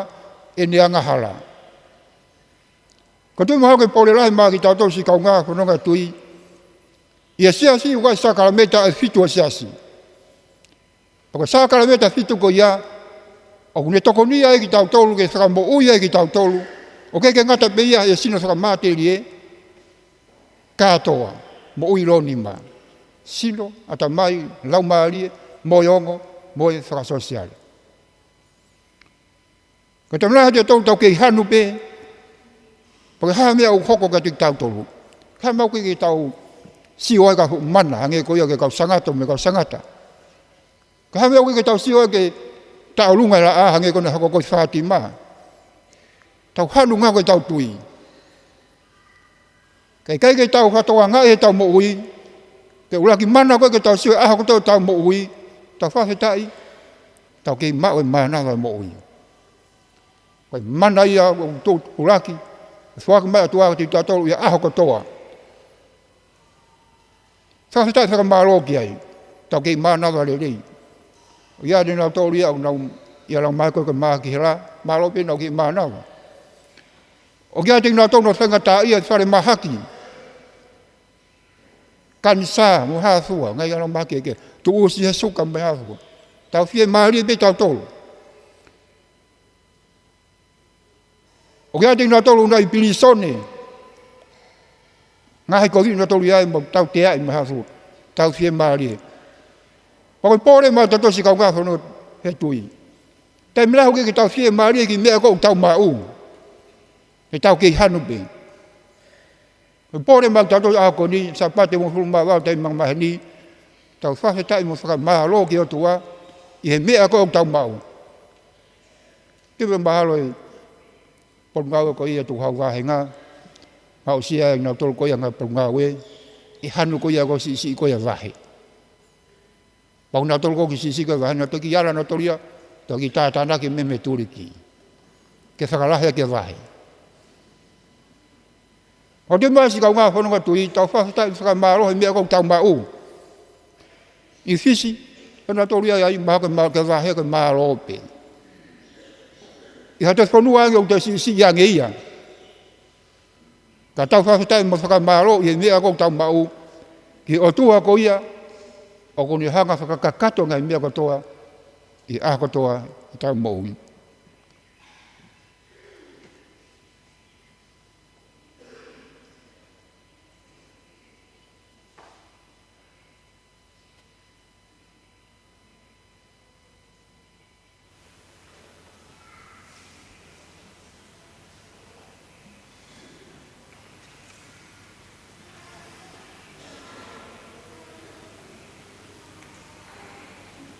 ʻene angahala. Ko e tui mahalo ko e pole lahi maʻa kitautolu siʻi kaungā fononga tui. ʻI he siasi ʻoku ʻi ai e sākalamēniti ʻe fitu ʻo e siasi. Pea ko e sākalamēniti ʻe fitu ko ia, ʻoku ne tokoniʻi ai kitautolu, ke fakamoʻui ai kitautolu, ʻoku ʻikai ke ngata pē ia he sino fakamatelie, kātoa, moʻui lōnima, sino, ʻatamai, laumālie, mo e ongo, mo e fakasōsiale. Ko e taimi lahi ʻoku tau, tau kei hanu pē, pe ko e hā e meʻa ʻoku hoko kiate kitautolu. Ka ʻoku ʻikai ke tau sio ai ki he fuʻu mana, hangē ko ia ki he kau Sangato mo e kau Sangata. Ka ʻoku ʻikai ke tau sio ai ki he taʻolunga ʻo e laʻā, hangē ko ʻene hoko ko ē ʻi Fātima. Tau hanu ngako ʻetau tui. Ka ʻikai ke tau fakatokangaʻi ʻetau moʻui, ko e ʻuluaki mana ko ē ke tau sio ai ʻaho kotoa ʻetau moʻui, tau fakafetaʻi, Tau kei maʻu e mānava moʻui. Ko e mana ia ʻoku tupulaki, foaki mai ʻe he ʻOtua kiate kitautolu ʻi he ʻaho kotoa. Fakafetaʻi fakamālō ki ai, tau kei mānava lelei. ʻOku ʻi ai ʻa kinautolu ia ʻoku nau ʻi he laumālie ko ē ke mahaki hela, mālō pē ʻenau kei mānava. ʻOku ʻi ai ʻa kinautolu ʻoku nau faingataʻaʻia ʻi falemahaki, kanisā mo e hā fua, ngaahi laumālie kehekehe, tuʻusi he suka mo e hā fua. Tau fiemālie pē kitautolu. ʻOku ʻi ai ʻa kinautolu ʻoku nau ʻi pilīsone, ngaahi kovi ʻoku nau tauhi ai mo tauteaʻi mo e hā fua. Tau fiemālie. Pea ko e pole maʻa kitautolu siʻi kaungā fononga he tui. Taimi lahi ʻoku ʻikai ke tau fiemālie ki he meʻa ʻoku tau maʻu. He tau kei hanu pē. Ko e pole maʻa kitautolu ʻaho ko eni, Sāpate hongofulu mā valu taimi makamaheni, tau fakafetaʻi mo fakamālō ki he ʻOtua ʻi he meʻa ʻoku tau maʻu. Ke pē mahalo e potungāue ko ia ʻa e tukuhau vāhenga, aʻusia ʻe kinautolu ko ia ngaahi potungāue, ʻi he hanu ko ia ko e siʻisiʻi ko ia vahe. Pea ko kinautolu ko ē ʻoku siʻisiʻi ko e vahe, nau toki ala nautolu ia, toki tātānaki mei he tuliki. Ke fakalahi ʻaki e vahe. Ko e tuʻu mai siʻi kaungā fononga tui, tau fakafetaʻi fakamālō he meʻa ʻoku tau maʻu. ʻI Fisi, ʻa nautolu ia ʻi ai mahalo ko e mā-, ko e vahe ko e mālō pē. ʻI ha toe fonua ange ʻoku toe siʻisiʻi ange ia. Ka tau fakafetaʻi mo fakamālō ʻi he meʻa ʻoku tau maʻu, ki he ʻOtua ko ia ʻoku ne hanga ʻo fakakakato ngaahi meʻa kotoa, ʻi he ʻaho kotoa ʻi heʻetau moʻui.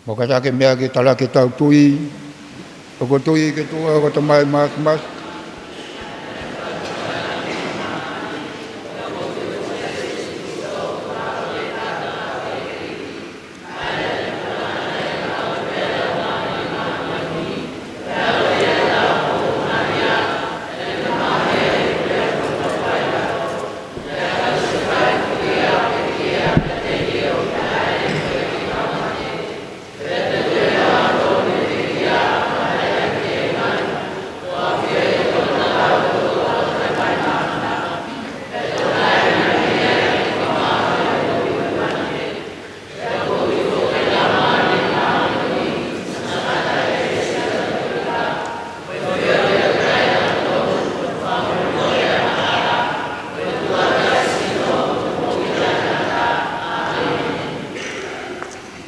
Mou kātaki e meʻa ke talaki ʻetau tui. ʻOku ou tui ki he ʻOtua ko e Tamai Māfimafi,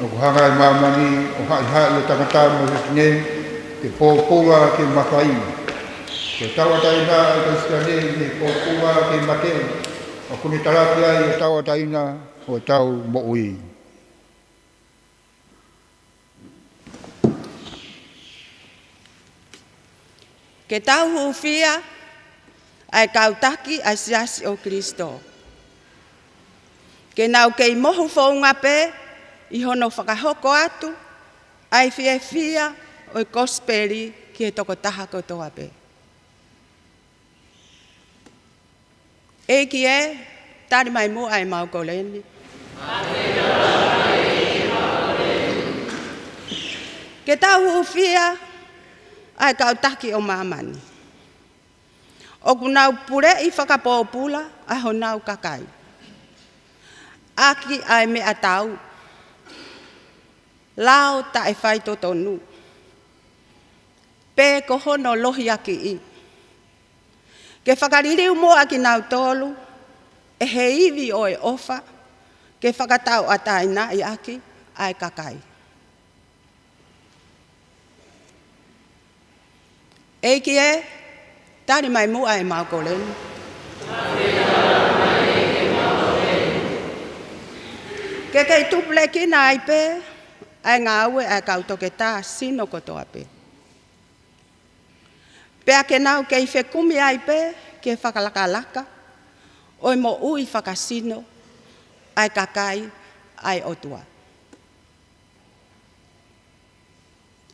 ʻoku hanga ʻe māmani ʻo haʻihaʻi ʻa e tangata mo e fefine, ke pōpula ke mafai. Ko e tauʻatāina ʻa e Kalisitiane ʻi he pōpula ke mate, ʻoku ne talaki ai e tauʻatāina ʻo ʻetau moʻui. Ke tau hūfia ʻa e kau taki ʻa e Siasi ʻo Kalaisi, ke nau kei mohu founga pē ʻi hono fakahoko atu ʻa e fiefia ʻo e kosipeli ki he tokotaha kotoa pē. ʻEiki ē, tali mai muʻa ʻemau koleni. Ke tau hūfia ʻa e kau taki ʻo māmani, ʻoku nau puleʻi fakapōpula ʻa honau kakai ʻaki ʻa e meʻatau, lao taʻefaitotonu, pe ko hono lohiakiʻi. Ke fakaliliu muʻa kinautolu ʻe he ivi ʻo e ʻofa, ke fakatauʻatāinaʻi ʻaki ʻa e kakai. ʻEiki ē, tali mai muʻa ʻemau koleni. Ke kei tupulekina ai pē ʻa e ngāue ʻa e kau toketā sino kotoa pē, pea ke nau kei fekumi ai pē ki he fakalakalaka ʻo e moʻui fakasino ʻa e kakai ʻa e ʻOtua.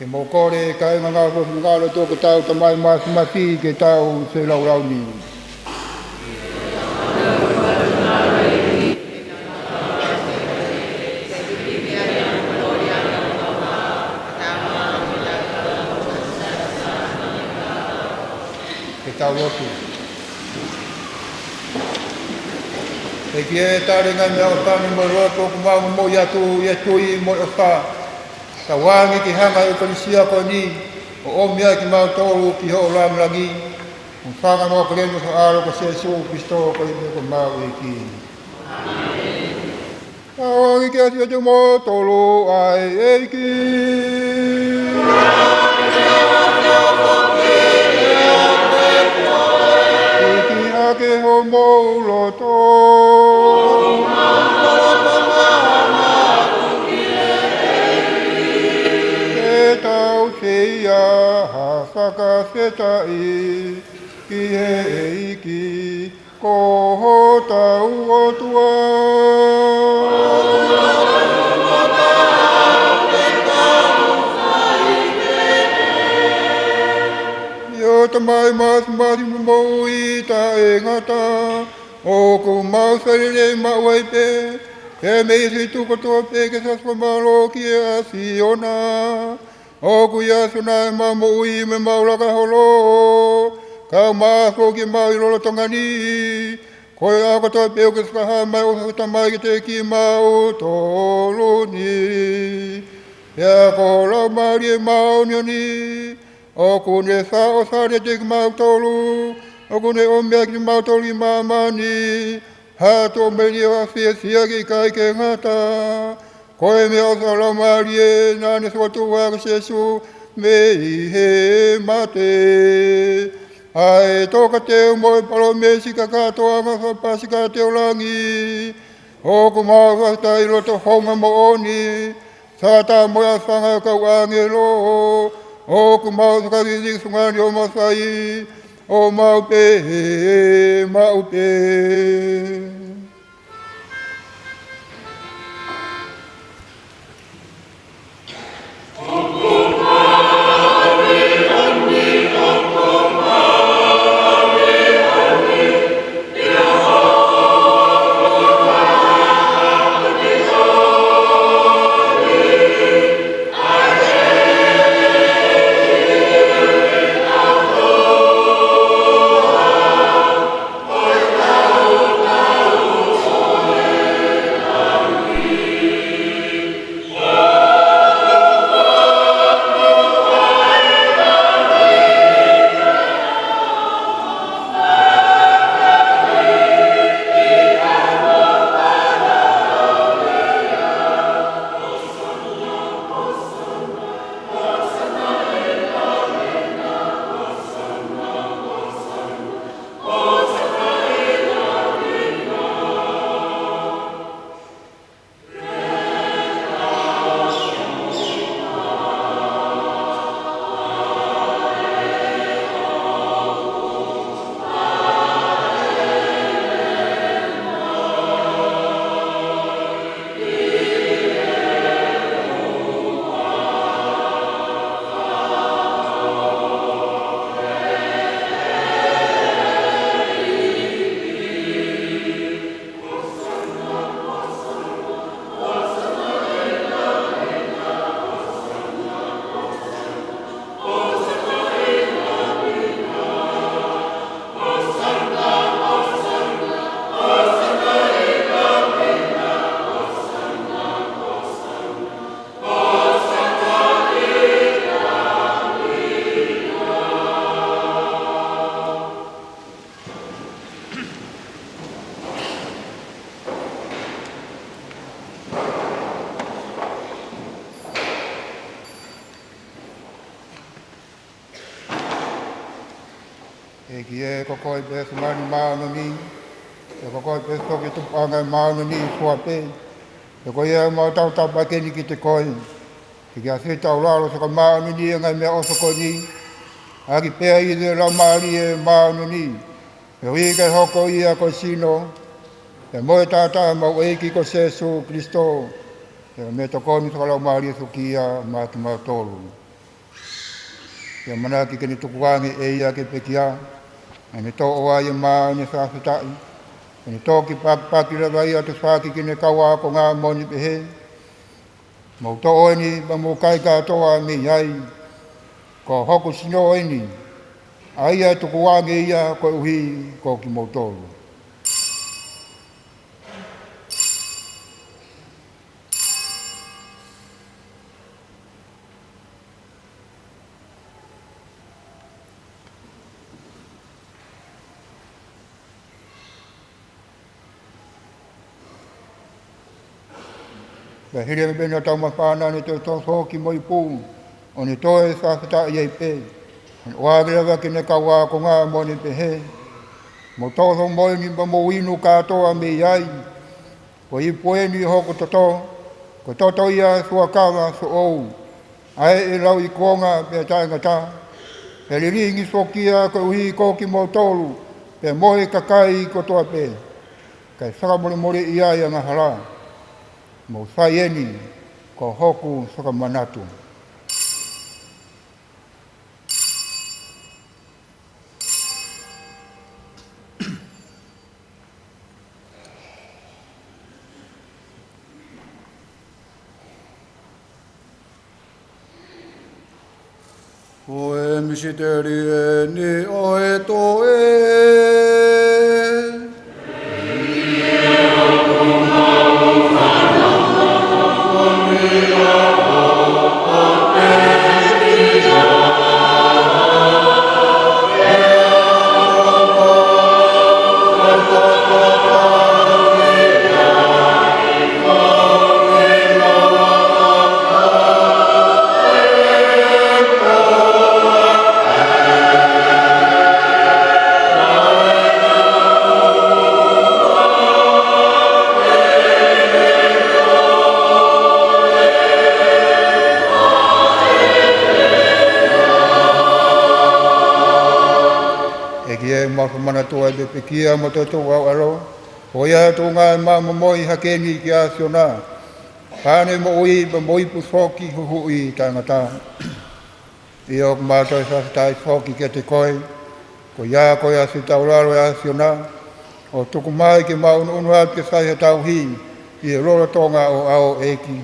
Ke mou kole, kāinga ngāue fakafaifekau, ʻoku tau Tamai Māfimafi, ke tau feilaulau ni. Ke tau lotu. ʻEiki ē, tali e ngaahi meʻaʻofa ni mo e loto ʻoku mau momoi atu ʻi he tui mo e ʻofa. Tauange ke hanga ʻe he ʻEkalesia ko eni ʻo ʻomi ai kimautolu ki hoʻo lāngilangi. Mo fanga mo keleni ho ʻAlo ko Sīsū Kalaisi ko homau ʻEiki. Tauange ke ʻasi ʻiate kimoutolu ʻa e ʻEiki. Fakafetaʻi ki he ʻEiki, ko hotau ʻOtua. ʻIo Tamai māfimafi mo moʻui taʻengata, ʻoku mau fai lelei maʻu ai pē, pea mei he feituʻu kotoa pē ke fai fakamālō ki he ʻAfiona. ʻOku ʻia Sione ʻemau moʻui mo ʻemau laka holo, kae ʻumaʻā foki ʻemau ʻi lolotonga ni. Ko e ʻaho kotoa pē ʻoku ke fakahā mai ʻofa ʻa e Tamai kiate kimautolu ni. Pea ko ho Laumālie Māʻoniʻoni, ʻoku ne fai ʻofa kiate kimautolu, ʻoku ne ʻomi ʻa kimautolu ʻi māmani ha tuʻumālie ʻo e fiefia ʻoku ʻikai ke ngata, ko e meʻaʻofa ʻa e Laumālie naʻa ne fokotuʻu ʻaki ʻa Sīsū mei he mate. ʻA e tokāteline mo e palōmesi kakato ʻa e ngaahi fakapasifika ʻa e langi, ʻoku mau fakafetaʻi ʻi loto hounga moʻoni, sata mo e ʻafanga ʻo e kau ʻāngelo, ʻoku mau fakavivili fungani ʻo mau fai, ʻo mau pehē maʻu pē. ʻEiki ē, ko koe pē fungani māʻoniʻoni, pea ko koe pē foki tupuʻanga ʻo e māʻoniʻoni ʻi he fua pē. Pea ko ia ʻoku mau tautapa ʻaki eni kiate koe, ke ke ʻafio ʻi hotau lalo, fai māʻoniʻoni ʻa e ngaahi meʻaʻofa ko eni, ʻaki pē ʻa e Laumālie Māʻoniʻoni, koeʻuhi kae hoko ia ko e sino pea mo e taʻataʻa ʻo homau ʻEiki ko Sīsū Kalaisi, pea mo e tokoni fakalaumālie foki ia maʻa kimautolu. Pea manako ke ne tukuange ʻe ia ki he pekia, ʻa ʻene toʻo ʻa e māʻoniʻoni ʻo e fakafetaʻi, ʻo ne toki pakipaki leva ia ʻo tufaʻaki ki heʻene kau ākonga, mo ne pehē: Mou toʻo eni pea mou kai kātoa mei ai. Ko hoku sino eni, ʻa ia ʻe tukuange ia koeʻuhi ko kimoutolu. Pea hili ange pē ʻene taumafa naʻa ne toe toso hake mo e ipu, ʻo ne toe fakafetaʻi ai pē, ʻo ne ʻoange leva ki heʻene kau ākonga, mo ne pehē: Mou toʻo ʻa e moʻoni eni pea mou inu kātoa mei ai. Ko e ipu eni ʻo hoku toto, ko e toto ia ʻo e fuakava foʻou, ʻa ia ʻe lauikuonga pea taʻengata, Ke lilingi foki ia koeʻuhi ko kimoutolu, pea mo e kakai kotoa pē, kae fakamolemoleʻi ai angahala. Mou fai eni ko hoku fakamanatu. Ko e misiteli eni ʻo e toe. ʻEiki ē, mau fakamanatua ʻa e pekia mo e toetuʻu ʻa ho ʻAlo, ko ia ʻoku tuʻunga ʻemau momoi hake ni kia Siona, kae ne moʻui pea mo ipu foki huhuʻi taʻengata. ʻIo, ʻoku mau toe fakafetaʻi foki kiate koe, ko ia ko e ʻAsi taulalo ʻa Siona, ʻo tuku mai ke mau ʻunuʻunu atu ke fai ha tauhi ʻi he lolotonga ʻo e ʻaho, ʻEiki.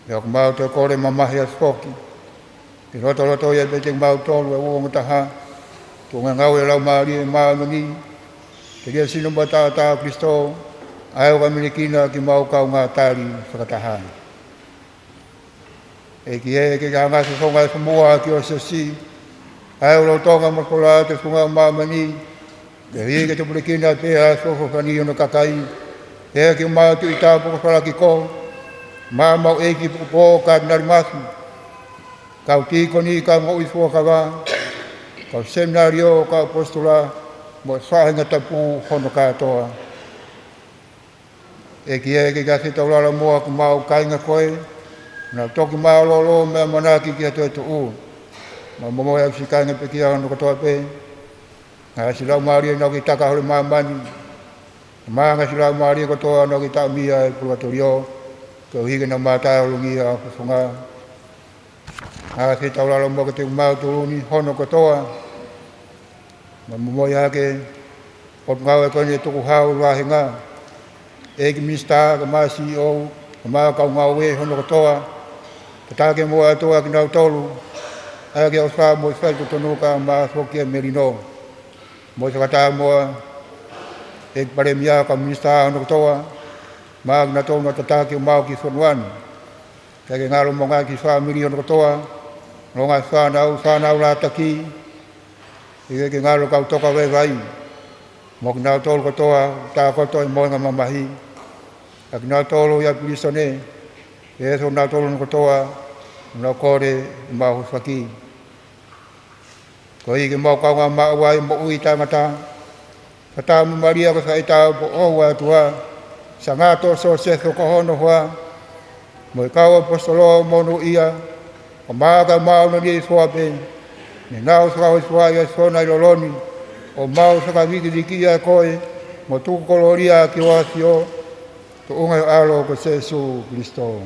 ʻIo, ʻoku mau toe kole mamahi atu foki ke lotolotoʻi ʻa e pē te mau tolu ʻa e uongo taha, tuʻunga ngāue ʻa e Laumālie Māʻoniʻoni, telia sino mo taʻataʻa ʻo Kalaisi, ʻa ia ʻoku ʻamanekina ke mau kaungā tali fakataha. ʻEiki ē, ke ke hanga ʻo fofonga e fomua ki ho siasi, ʻa ia ʻoku lolotonga mo fola ʻi he funga ʻo māmani, ke hiki ke tupulekina pē ʻa e feʻofoʻofani ʻo hono kakai, ʻa ia ke mau tui tāpuaki fakakoloa, mo ʻemau ʻeiki ʻo e pō, Katinali Mafi, kau tīkoni, kau moʻui fuakava, kau seminalio, kau ʻaposetolo, mo e faʻahinga tapu hono kātoa. ʻEiki ē, ke ke ʻasi taulalo muʻa ki homau kāinga ko ē, naʻa nau toki mālōlō mo ʻamanaki ki ha toetuʻu. Mau momoi ʻa e siʻi kāinga pekia hono kotoa pē, ngaahi siʻi laumālie naʻa nau kei taka holo ʻi māmani, mo e ngaahi siʻi laumālie kotoa naʻa nau kei taʻomia ʻi he pulukatorio, koeʻuhi ke nau mātā e ʻalunga ʻo e fofonga. ʻAsi taulalo muʻa kiate kimautolu ni hono kotoa. Mau momoi hake ʻa e ngāue ko eni ʻa e tukuhau, vāhenga, ʻeiki minisitā, kae ʻumaʻā e C E O, kae ʻumaʻā e kau ngāue hono kotoa. Tataki muʻa ʻOtua kinautolu, ʻa ia ke ʻofa mo e faitotonu, kae ʻumaʻā foki e melino. Mo e fakataha muʻa ʻEiki Palēmia, kau minisitā hono kotoa, mo kinautolu naʻa nau tataki ʻo maʻu ki fonua ni. Kae ke ngalo mo e ngaahi kiʻi fāmili hono kotoa, mo e ngaahi fānau, fānau lātaki, ʻEiki ke ngalo kau toka vaivai, mo kinautolu kotoa ʻoku tākoto ʻi he mohenga mamahi. ʻA kinautolu ʻi he pilīsone, ʻEiki, ʻoatu kiate kinautolu hono kotoa ʻemau kole mo ʻemau hūfaki. Koeʻuhi ke mau kaungā maʻu ai e moʻui taʻengata, fakataha mo Malia ko e faʻahitaʻu ʻo e ʻOtua, Sangata Siosefa ko hono hoa, mo e kau ʻaposetolo monūʻia, kae ʻumaʻā e kau māʻoniʻoni ʻi he ʻOtua pē, ne nau fakahōifua ʻa Siona ʻi loloni, ʻo mau fakavikivikiʻi ʻa koe, mo tuku kolōlia ki ho ʻAfio, tuʻunga ʻi ho ʻAlo ko Sēsū Kalaisi.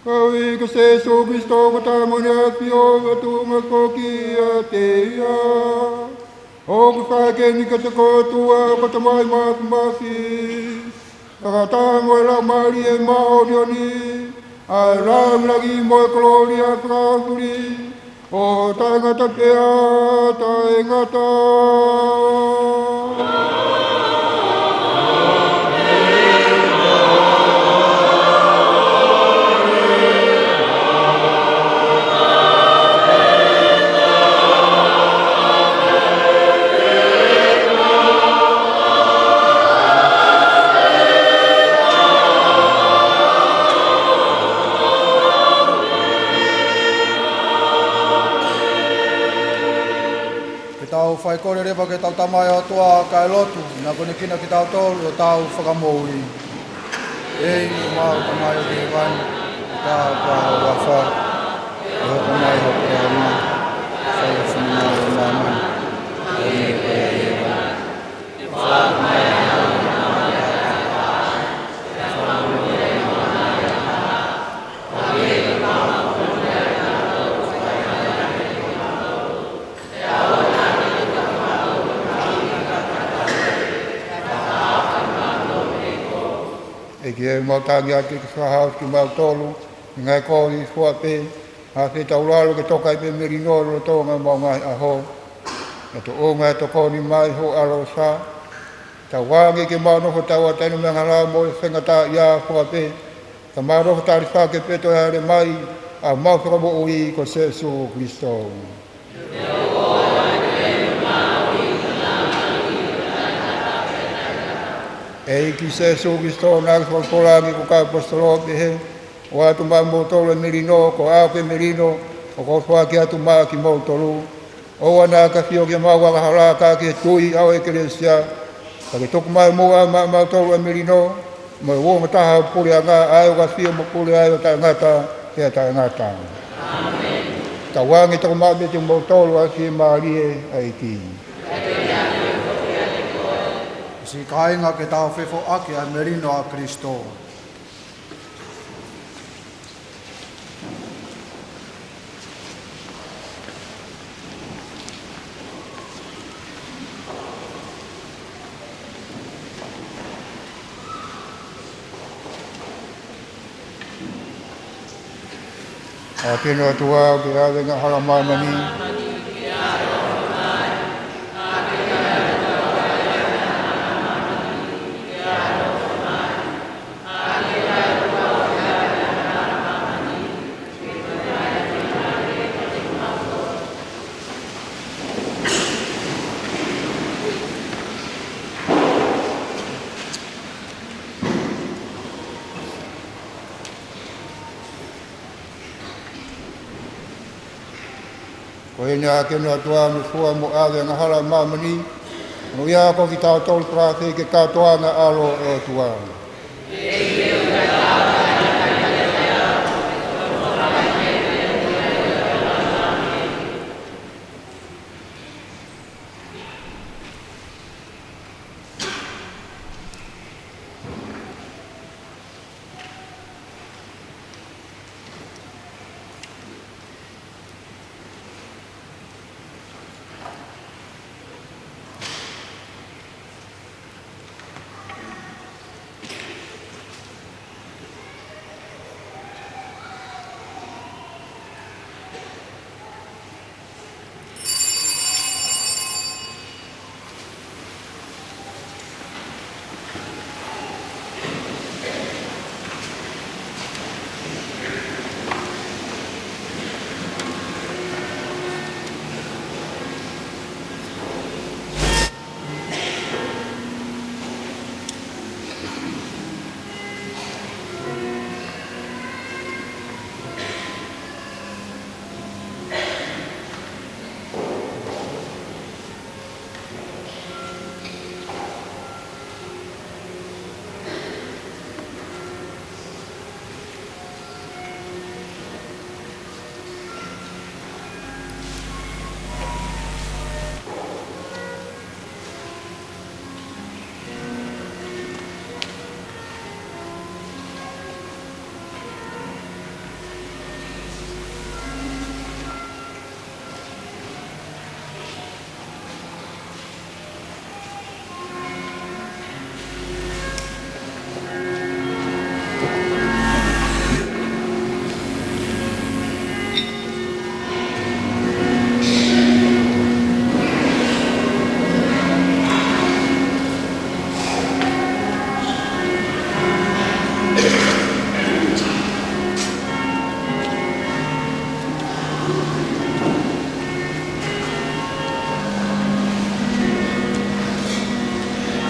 Koeʻuhi ko Sēsū Kalaisi ko e Tamai ʻAfio, ʻoku tuʻunga foki ʻiate ia. ʻOku fai eni kiate koe ʻOtua ko e Tamai Māfimafi, fakataha mo e Laumālie Māʻoniʻoni, ʻa e lāngilangi mo e kolōlia fakaofuli, ʻo taʻengata pea taʻengata. Ke tau Kae kole leva ki heʻetau Tamai ʻOtua, kae lotu, naʻa kuo ne kinaki kitautolu ʻi hotau fakamoʻui. ʻEiki, ʻemau Tamai ʻoku ʻi hēvani, ke tāpuhā ho huafa, ke hoko mai hoʻo puleʻanga, ke fai ho finangalo ʻi māmani, hangē ko ia ʻi hēvani. ʻEiki, ʻoku mau tangi atu ke ke fakahā atu kimautolu ʻi he ngaahi koli fua pē, ʻa e fetaulaki ke toka ai pē melino lolotonga ʻemau ngaahi ʻaho. Ke tuʻunga ʻa e tokoni mai ho ʻAlo ʻofa, tauange ke mau nofo tauʻatāina mei he angahala mo e faingataʻaʻia fua pē, ka mau nofo tali fakataha pē ʻi he toe hāʻele mai ʻa homau Fakamoʻui ko Sīsū Kalaisi. ʻEiki Sīsū Kalaisi, naʻa ke folofola ange ki ho kau ʻaposetolo ʻo pehē, ʻoatu maʻamoutolu ʻa e melino, ko au pē melino ʻoku ou foaki atu maʻa kimoutolu. ʻOua naʻa ke ʻafio ki heʻemau angahala, ka ki he tui ʻa ho ʻEkelesia. Ka ke tuku mai muʻa maʻamoutolu ʻa e melino, mo e uouangataha ʻo e puleʻanga, ʻa ia ʻoku ʻafio mo pule ai ʻo taʻengata pea taʻengata. Tauange tokomaʻa pē kimoutolu ʻa e fiemālie ʻa e ʻEiki. Siʻi kāinga, ke tau fefoʻaki ʻa e melino ʻa Kalaisi. ʻAki hono ʻOtua ke ʻave angahala ʻa māmani. Ko eni ʻa e ʻAlo ʻo e ʻOtua, ʻoku fua mo ʻave angahala ʻa māmani, ʻoku ʻiate kitautolu, fakafeʻiloaki ke kātoanga ʻa e ʻAlo ʻo e ʻOtua.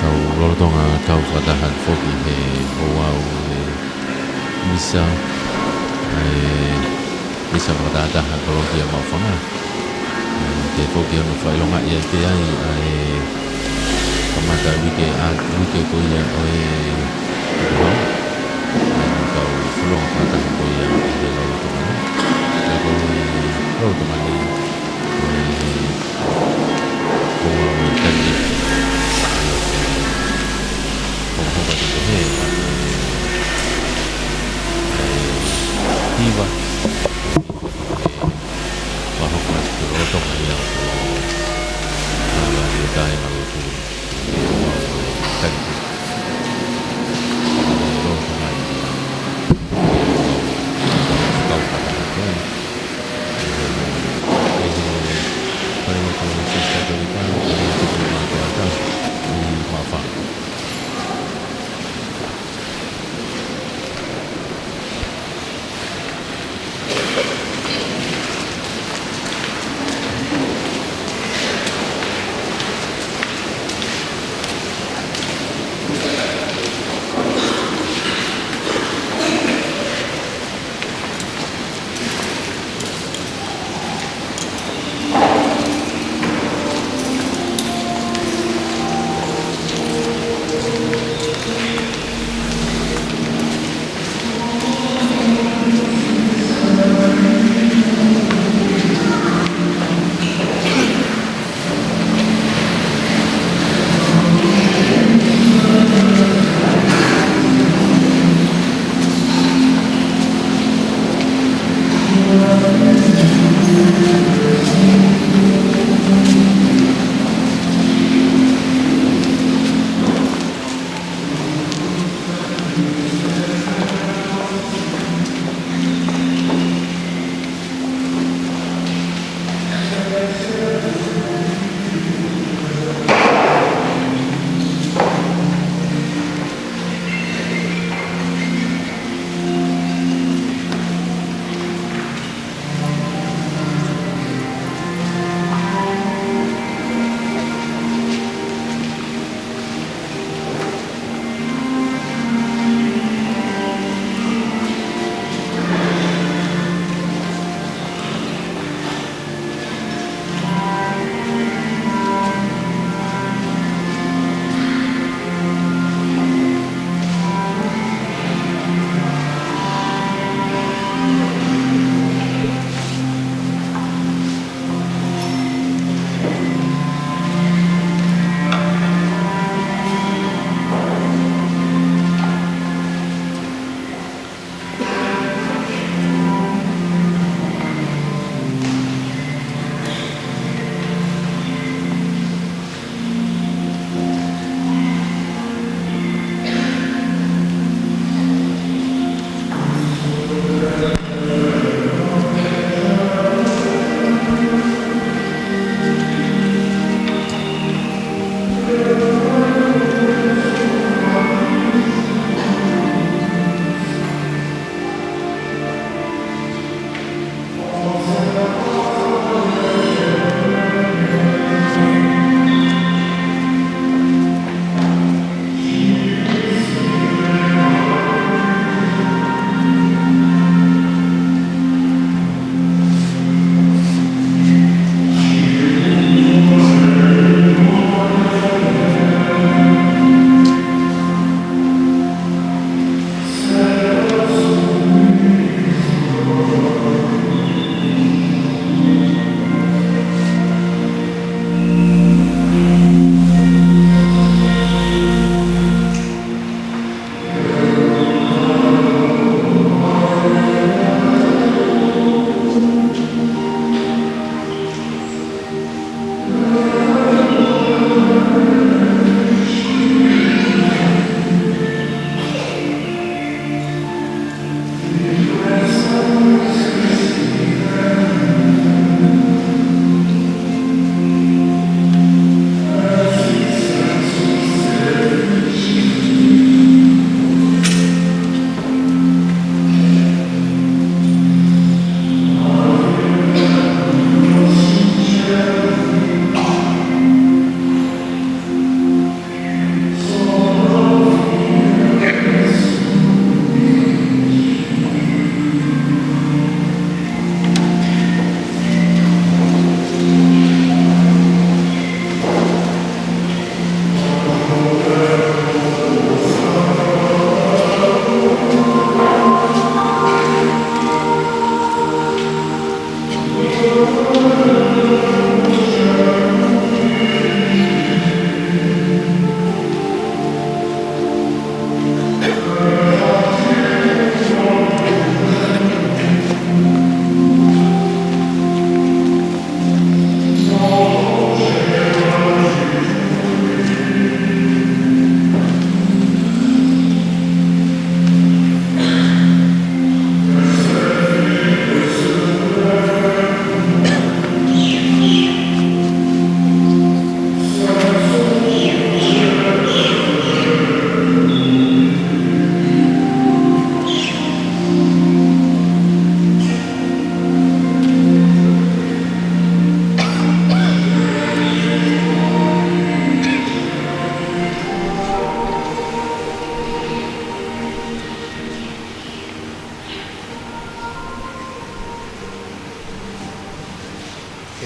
Tau lolotonga tau fakataha foki he ouau he misa, he misa fakatahataha kolokia maʻu fanga. Ke Foki hono fakaʻilongaʻi ʻaki ai ʻa e kamata uike, ʻa e uike ko ia ʻo e, ʻo e, ʻa e kau fononga fakataha ko ia ʻi he lolotonga ni. Ka ko e lolotonga ni, ko e, ko e tali, ko e hoka te he, ʻa e, ʻa e hiva. Fakahoko atu ki lolotonga ia ʻo e, ʻa e, ʻa e kāinga lotu. ʻE, ʻo e, ʻa e, ʻa e, ʻa e, ʻa e, ʻa e, ʻa e, ʻa e, ʻa e, ʻa e,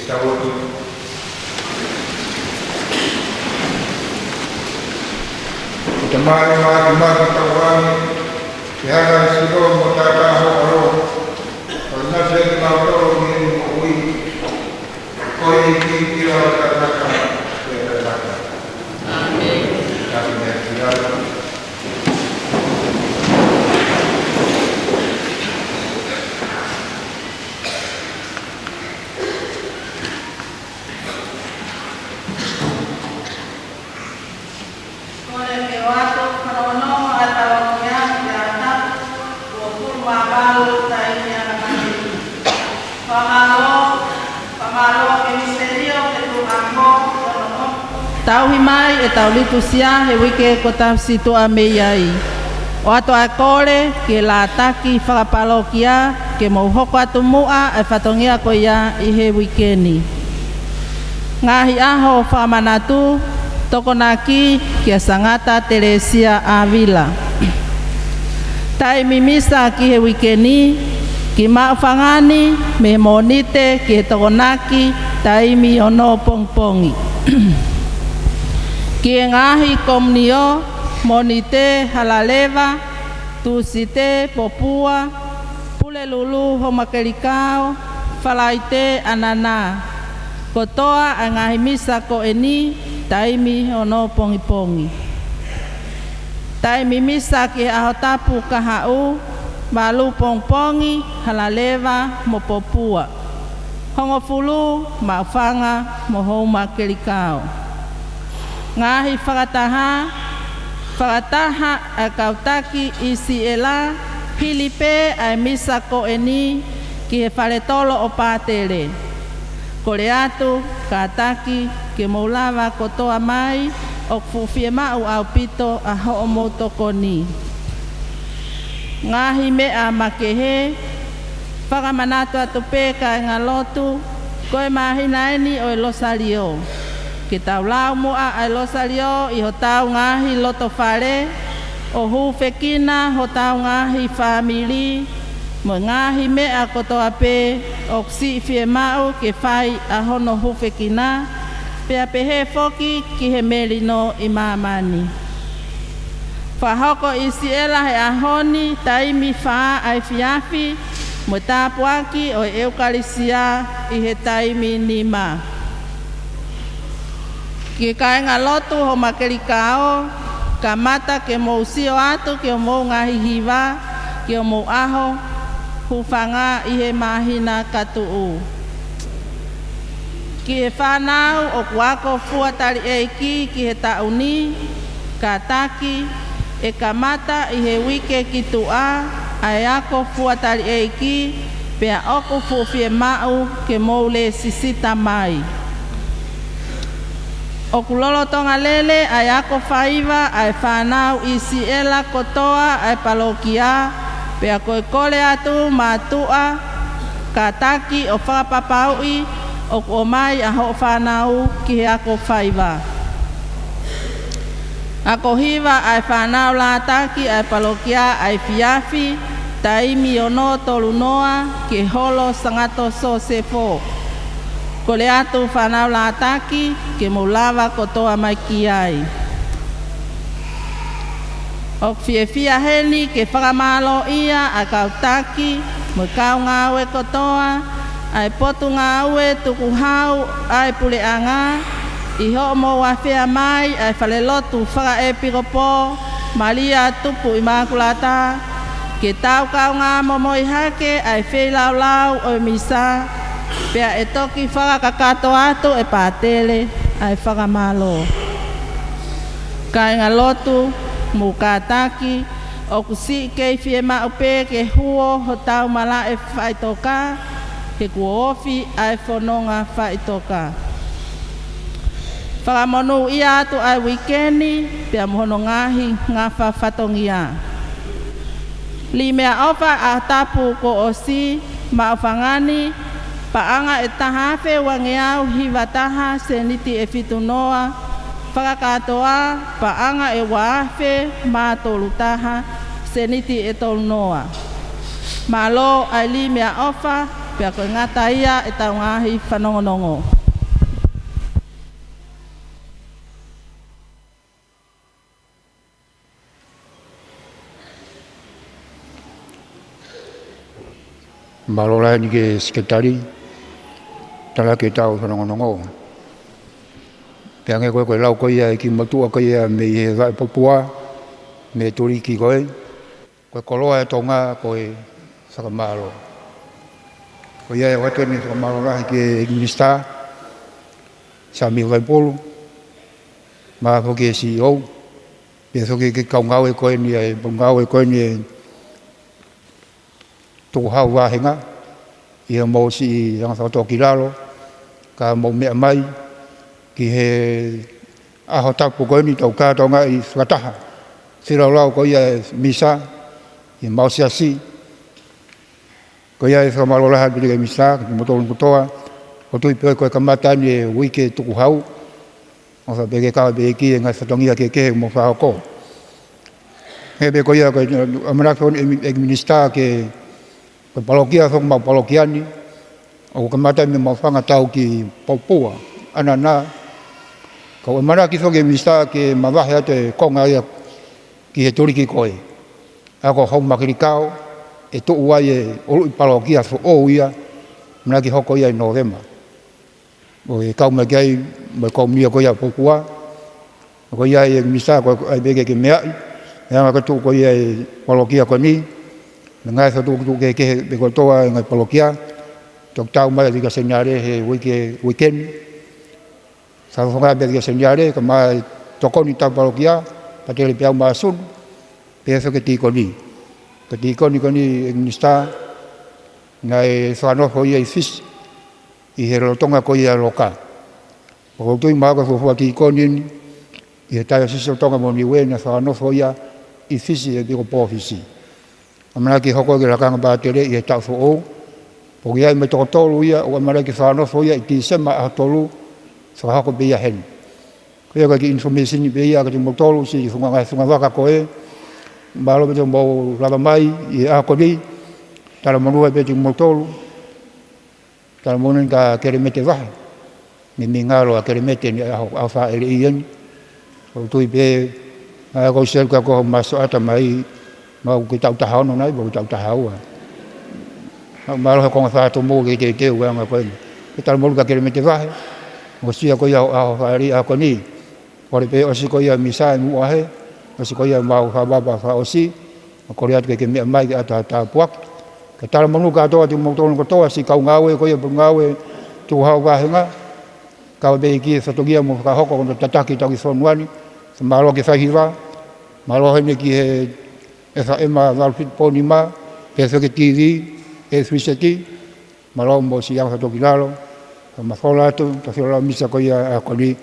Tau atu. Ko e Tamai Māfimafi ʻoku tau ʻoange ke hanga ʻe he sino mo e taʻataʻa ho ʻAlo ʻo ʻinasi kimautolu ʻi he moʻui. Ko e ʻEiki ʻo e taʻengata ki he taʻengata. ʻĒmeni. Ka ki he kiate au. Kole ke ʻoatu fanongonongo ʻa e palokia ki he ʻaho tapu uofulu mā valu taimi ʻangamaheni. Fakamālō, fakamālō ki he Misiteli ʻo e Tuʻuʻaho ʻo hono tauhi mai ʻetau litūsia he uike kuo tau situʻa mei ai. ʻOatu ʻa e kole ki he lātaki fakapalokia ke mou hoko atu muʻa ʻa e fatongia ko ia ʻi he uike ni. Ngaahi ʻaho fakamanatu, tokonaki kia Sangata Telesia ʻAvila. Taimi misa ki he uike ni, ki Maʻufanga ni mei he Mōnite ki he Tokonaki taimi ono pongipongi. Ki he ngaahi komiunio, Mōnite Halaleva, Tūsite Popua, Pulelulu Houʻemakau, Falaite ʻAnana. Kotoa ʻa e ngaahi misa ko eni, taimi ono pongipongi. Taimi misa ki he ʻaho tapu kahaʻu, valu pongipongi, Halaleva mo Popua. Hongofulu, Maʻufanga mo Houʻemakau. Ngaahi fakataha, fakataha ʻa e kau taki ʻIsiʻela, hili pē ʻa e misa ko eni ki he fale tolo ʻo Pātele. Kole atu, kātaki, ke mou lava kotoa mai, ʻoku fuʻu fiemaʻu ʻaupito ʻa hoʻomou tokoni. Ngaahi meʻa makehe, fakamanatu atu pē kāingalotu, ko e māhina eni ʻo e Losalio. Ke tau lau muʻa ʻa e Losalio ʻi hotau ngaahi loto fale, ʻo hūfekina hotau ngaahi fāmili, mo e ngaahi meʻa kotoa pē ʻoku siʻi fiemaʻu ke fai ʻa hono hūfekina, pea pehē foki ki he melino ʻi māmani. Fakahoko ʻe ʻIsiʻela he ʻaho ni taimi fā ʻa e efiafi, mo e tāpuaki ʻo e ʻEukalisia ʻi he taimi nima. Ki he kāingalotu Houʻemakau, kamata ke mou sio atu ki hoʻomou ngaahi hiva, ki hoʻomou ʻaho hūfanga ʻi he māhina ka tuʻu. Ki he fānau ʻoku ako fuataliʻeiki ki he taʻu ni, kātaki, ʻe kamata ʻi he uike ki tuʻa ʻa e ako fuataliʻeiki, pea ʻoku fuʻu fiemaʻu ke mou lēsisita mai. ʻOku lolotonga lele ʻa e ako faiva ʻa e fānau ʻIsiʻela kotoa ʻa e palokia, pea ko e kole atu mātuʻa, kātaki ʻo fakapapauʻi ʻoku ʻomai ʻa hoʻo fānau ki he ako faiva. Ako hiva ʻa e fānau lātaki ʻa e palokia ʻa e efiafi, taimi ono tolu noa ki he holo Sangato Sosefo. Kole atu fānau lātaki ke mou lava kotoa mai ki ai. ʻOku fiefia heni ke fakamālōʻia ʻa e kau taki mo e kau ngāue kotoa ʻa e Potungāue Tukuhau ʻa e Puleʻanga, ʻi hoʻomou afea mai ʻa e Falelotu Fakaʻepikopō Malia Tupu ʻImakulata, ke tau kaungā momoi hake ʻa e feilaulau ʻo e misa, pea ʻe toki fakakakato atu ʻe Pātele ʻa e fakamālō. Kāingalotu, mou kātaki, ʻoku siʻi kei fiemaʻu pē ke huo hotau malaʻe faʻitoka, he kuo ofi ʻa e fononga faʻitoka. Fakamonūʻia atu ʻa e uike ni, pea mo hono ngaahi ngafa fatongia. Limeaʻofa ʻaho tapu kuo ʻosi, Maʻufanga ni, paʻanga ʻe taha afe uangeau hiva taha sēniti ʻe fitu noa, fakakātoa, paʻanga ʻe ua afe mā tolu taha sēniti ʻe tolu noa. Mālō ʻa e Limeaʻofa, Pea ko e ngata ia ʻetau ngaahi fanongonongo. Mālō lahi ʻEiki Sekelitali, talaki ʻetau fanongonongo. Pea hangē ko e, ko e lau ko ia ʻa e kiʻi motuʻa ko ia mei he vaʻe Popua, mei he tuliki ko ē. Ko e koloa ʻo Tonga ko e fakamālō. Ko ia ʻoku ʻoatu ʻeni e fakamālō lahi ki he ʻEiki Minisitā, Sami Vaipulu, mo e foki e C E O, pea foki ki he kau ngāue ko eni, ʻa e ngāue ko eni ʻa e tukuhau vāhenga, ʻi hoʻomou siʻi anga fakatōkilalo, ka mou meʻa mai ki he ʻaho tapu ko eni, tau kātoanga ʻi fakataha. Fekauʻaki ko ia e misa, ʻi homau siasi. Ko ia e fakamālō lahi atu ki he Minisitā, kimoutolu kotoa, ʻoku ou tui pē ko e kamata ʻeni e uike tukuhau, ʻofa pē ke kau pē ʻEiki he ngaahi fatongia kehekehe ʻoku mou fakahoko. Hangē pē ko ia ko e ʻamanaki foki ʻEiki Minisitā ke, ko e palokia foki homau palokia ni, ʻoku kamata mei homau fanga tau ki Popua, ʻAnana, ka ʻoku ʻamanaki foki ʻEiki Minisitā ke mavahe atu e konga ia ki he tuliki ko ē. ʻA ia ko Houmakilikao, ʻe tuʻu ai e ʻuluʻi palokia foʻou ia, ʻamanaki hoko ia ʻi Nōvema. ʻOku kau mai ki ai mo e kōmiti ko ia ʻa Popua. Ko ia ʻEiki Minisitā, ko e ʻai pē ke ke meaʻi e anga ko e tuʻu ko ia e palokia ko eni. Mo e ngaahi fetukutuku kehekehe pē kotoa e ngaahi palokia. Toki tau mai ʻa e Vika Seniale he uike, uike ni. Fakafofonga pē ʻa e Vika Seniale, kae ʻumaʻā e tokoni ʻetau palokia, patele pea mo e sūsū, pea foki e tīkoni. Ko e tīkoni ko eni ʻEiki Minisitā, naʻe fakanofo ia ʻi Fisi, ʻi he lolotonga ko ia e loka. ʻOku ou tui mahalo ko e fuofua tīkoni eni ʻi he taiosisi ʻo Tonga mo Niuē naʻe fakanofo ia ʻi Fisi ʻi he piko pō Fisi. ʻAmanaki hoko ki he lakanga patele ʻi he taʻu foʻou. Pea ko ia mo e toko tolu ia, ʻoku ʻamanaki fakanofo ia ʻi Tīsema ʻaho tolu, fakahoko pē ia heni. Ko ia ko e kiʻi information pē ia kiate kimoutolu, siʻi funga ngaahi funga vaka ko ē. Mālō pē hoʻomou lava mai ʻi he ʻaho ko eni. Talamonū pē kiate kimoutolu. Talamonū ka Kelemete vahe. Meimei ngalo ʻa Kelemete ni ʻa e ʻaho, ʻaho fāʻeleʻi eni. ʻOku ou tui pē, ʻa ia ko e selu ka ko e māsoʻata mai, mahalo ko e taʻu taha ono nai, pe ko e taʻu taha ua. Mālō he konga fātomu ke teuteu e anga ko eni. Ke talamonū ka Kelemete vahe, mo e sio ko ia ʻaho fāʻeleʻi ʻaho ko eni. Kole pē ʻosi ko ia misa ʻi muʻa he, ʻosi ko ia mau fāvava fāʻosi, ʻo kole atu ke ke meʻa mai ke ʻatu ha tāpuaki. Ka talamonū kātoa kiate kimoutolu kotoa, siʻi kau ngāue ko ia, pulu ngāue, tukuhau vāhenga, kau pē ʻEiki he fatongia mo e fakahoko ʻo e tataki ʻetau kiʻi fonua ni, fakamālō ki he faihiva, mālō heni ki he F M valu fitu poini nima, pea foki ki he T V, ʻa e three sixty, mālō mo siʻi anga fakatōkilalo, ka mafola atu, ka filo lau misa ko ia ʻaho ko eni.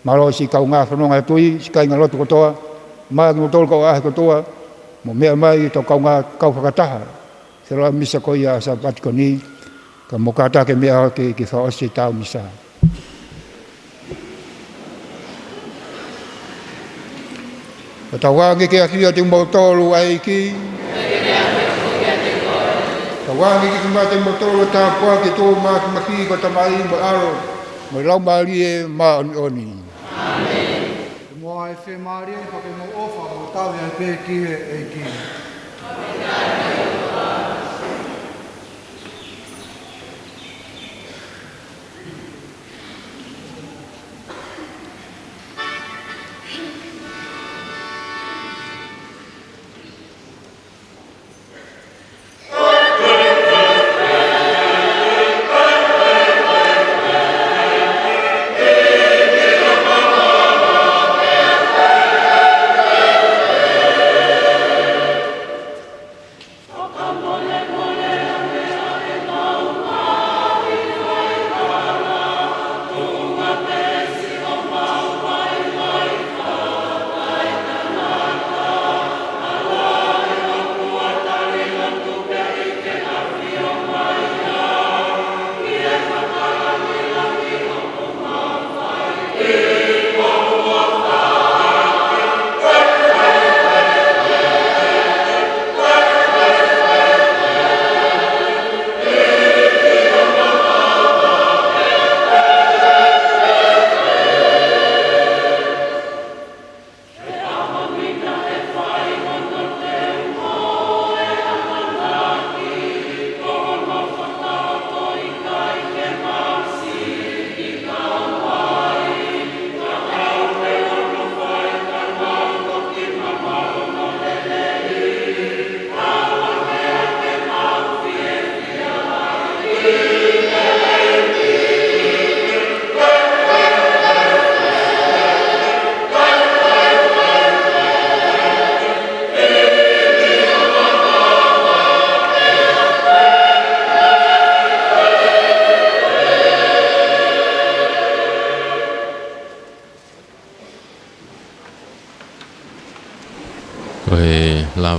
Mālō siʻi kaungā fononga tui, siʻi kāinga lotu kotoa, mo kimoutolu kau ʻaʻahi kotoa, mou meʻa mai ʻetau kaungā kau fakataha. Filo lau misa ko ia ʻa e Sāpate ko eni, ka mou kātaki meʻa ke, ke fakaʻosi ʻetau misa. Ka tauange ke ʻafio ʻiate kimoutolu ʻa e ʻEiki. Tauange ke ʻomai kiate kimoutolu ʻa e tāpuaki ʻa e Tuʻi Māfimafi ko e Tamai mo e ʻAlo, mo e Laumālie Māʻoniʻoni. ʻĒmeni. Mo e fiemālie, pea ke mou ʻofa, mou tauhi ai pē ki he ʻEiki.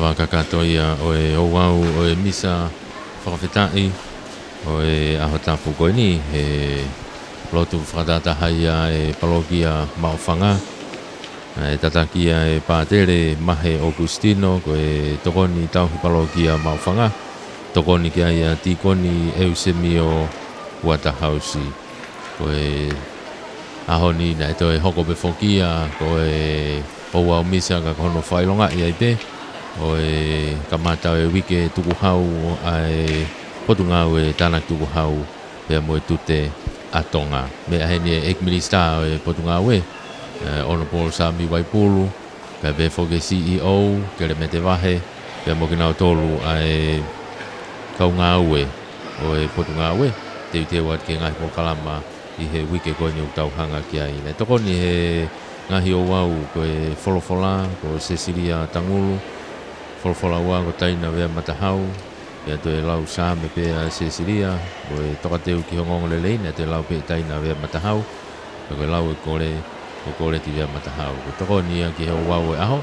Fakakakato ia ʻo e ouau ʻo e misa fakafetaʻi ʻo e ʻaho tapu ko eni, he lotu fakatahataha ia ʻa e palokia Maʻufanga. ʻA e tataki ia ʻe Pātele Mahe ʻOkusitino, ko e tokoni tauhi palokia Maʻufanga. Tokoni ki ai ʻa Tīkoni ʻEusemio Uatahausi. Ko e ʻaho ni naʻe toe hoko pē foki ia ko e ouau misa ka ko hono fakaʻilongaʻi ai pē ʻo e kamata ʻo e uike tukuhau ʻa e Potungāue Tānaki Tukuhau pea mo e Tute ʻa Tonga. Meʻa heni ʻa e ʻEiki Minisitā ʻo e Potungāue, ʻa Honourable Sami Vaipulu, kae pehē foki ʻa e CEO, Kelemete Vahe, pea mo kinautolu ʻa e kau ngāue ʻo e Potungāue, teuteu atu ki he ngaahi polokalama ʻi he uike ko eni ʻoku tau hanga ki ai. Naʻe tokoni he ngaahi ouau ko e folofola, ko Sesilia Tangulu, folofola ua ko Taina Veamatahau, pea toe lau Saame pē ʻa Sesilia, ko e tokateu ki he ongoongolelei, naʻe toe lau pē ʻe Taina Veamatahau, pea ko e lau ʻa e kole, ko e kole ki Veamatahau. Ko e tokoni ia ki he ouau ʻo e ʻaho,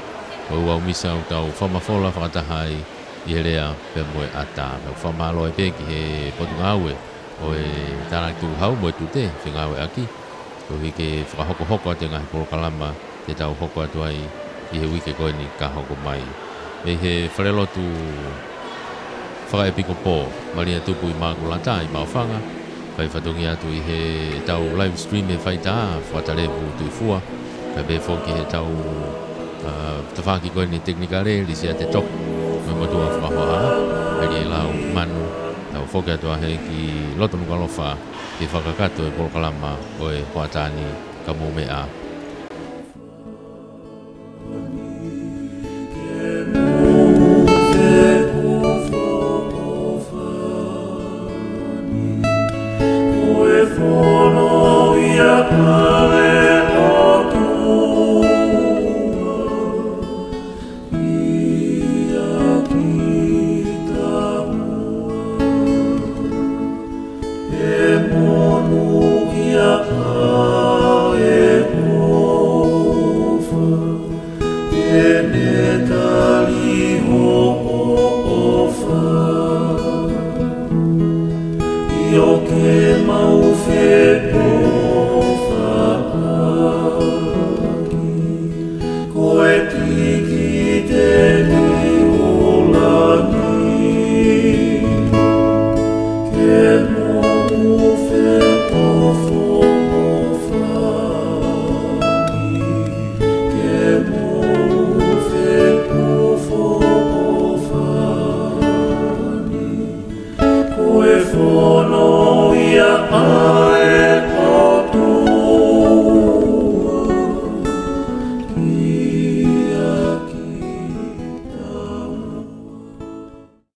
ko e ouau misa ʻoku tau fakamafola fakataha ai ʻi he lea pea mo e ʻata. Pea ʻoku fakamālō ai pē ki he Potungāue ʻo e Tānaki Tukuhau mo e Tute, fengāueʻaki, koeʻuhi ke fakahokohoko atu e ngaahi polokalama te tau hoko atu ai ʻi he uike ko eni ka hoko mai. Mei he falelotu fakaʻepikopō Malia Tupu ʻImakulata ʻi Maʻufanga, fai fatongia atu ʻi heʻetau live stream ʻe faitā, Fuata Levu Tuʻifua, kae pehē foki heʻetau, ʻa, tafaʻaki ko eni tekinikale, Lisiate Tohi, mo e motuʻa fakahohaʻa, Meli ʻElau Manu, tau foki atu ʻa e ki loto Nukuʻalofa, ke fakakakato e polokalama ʻo e hoʻatā ni, ka mou meʻa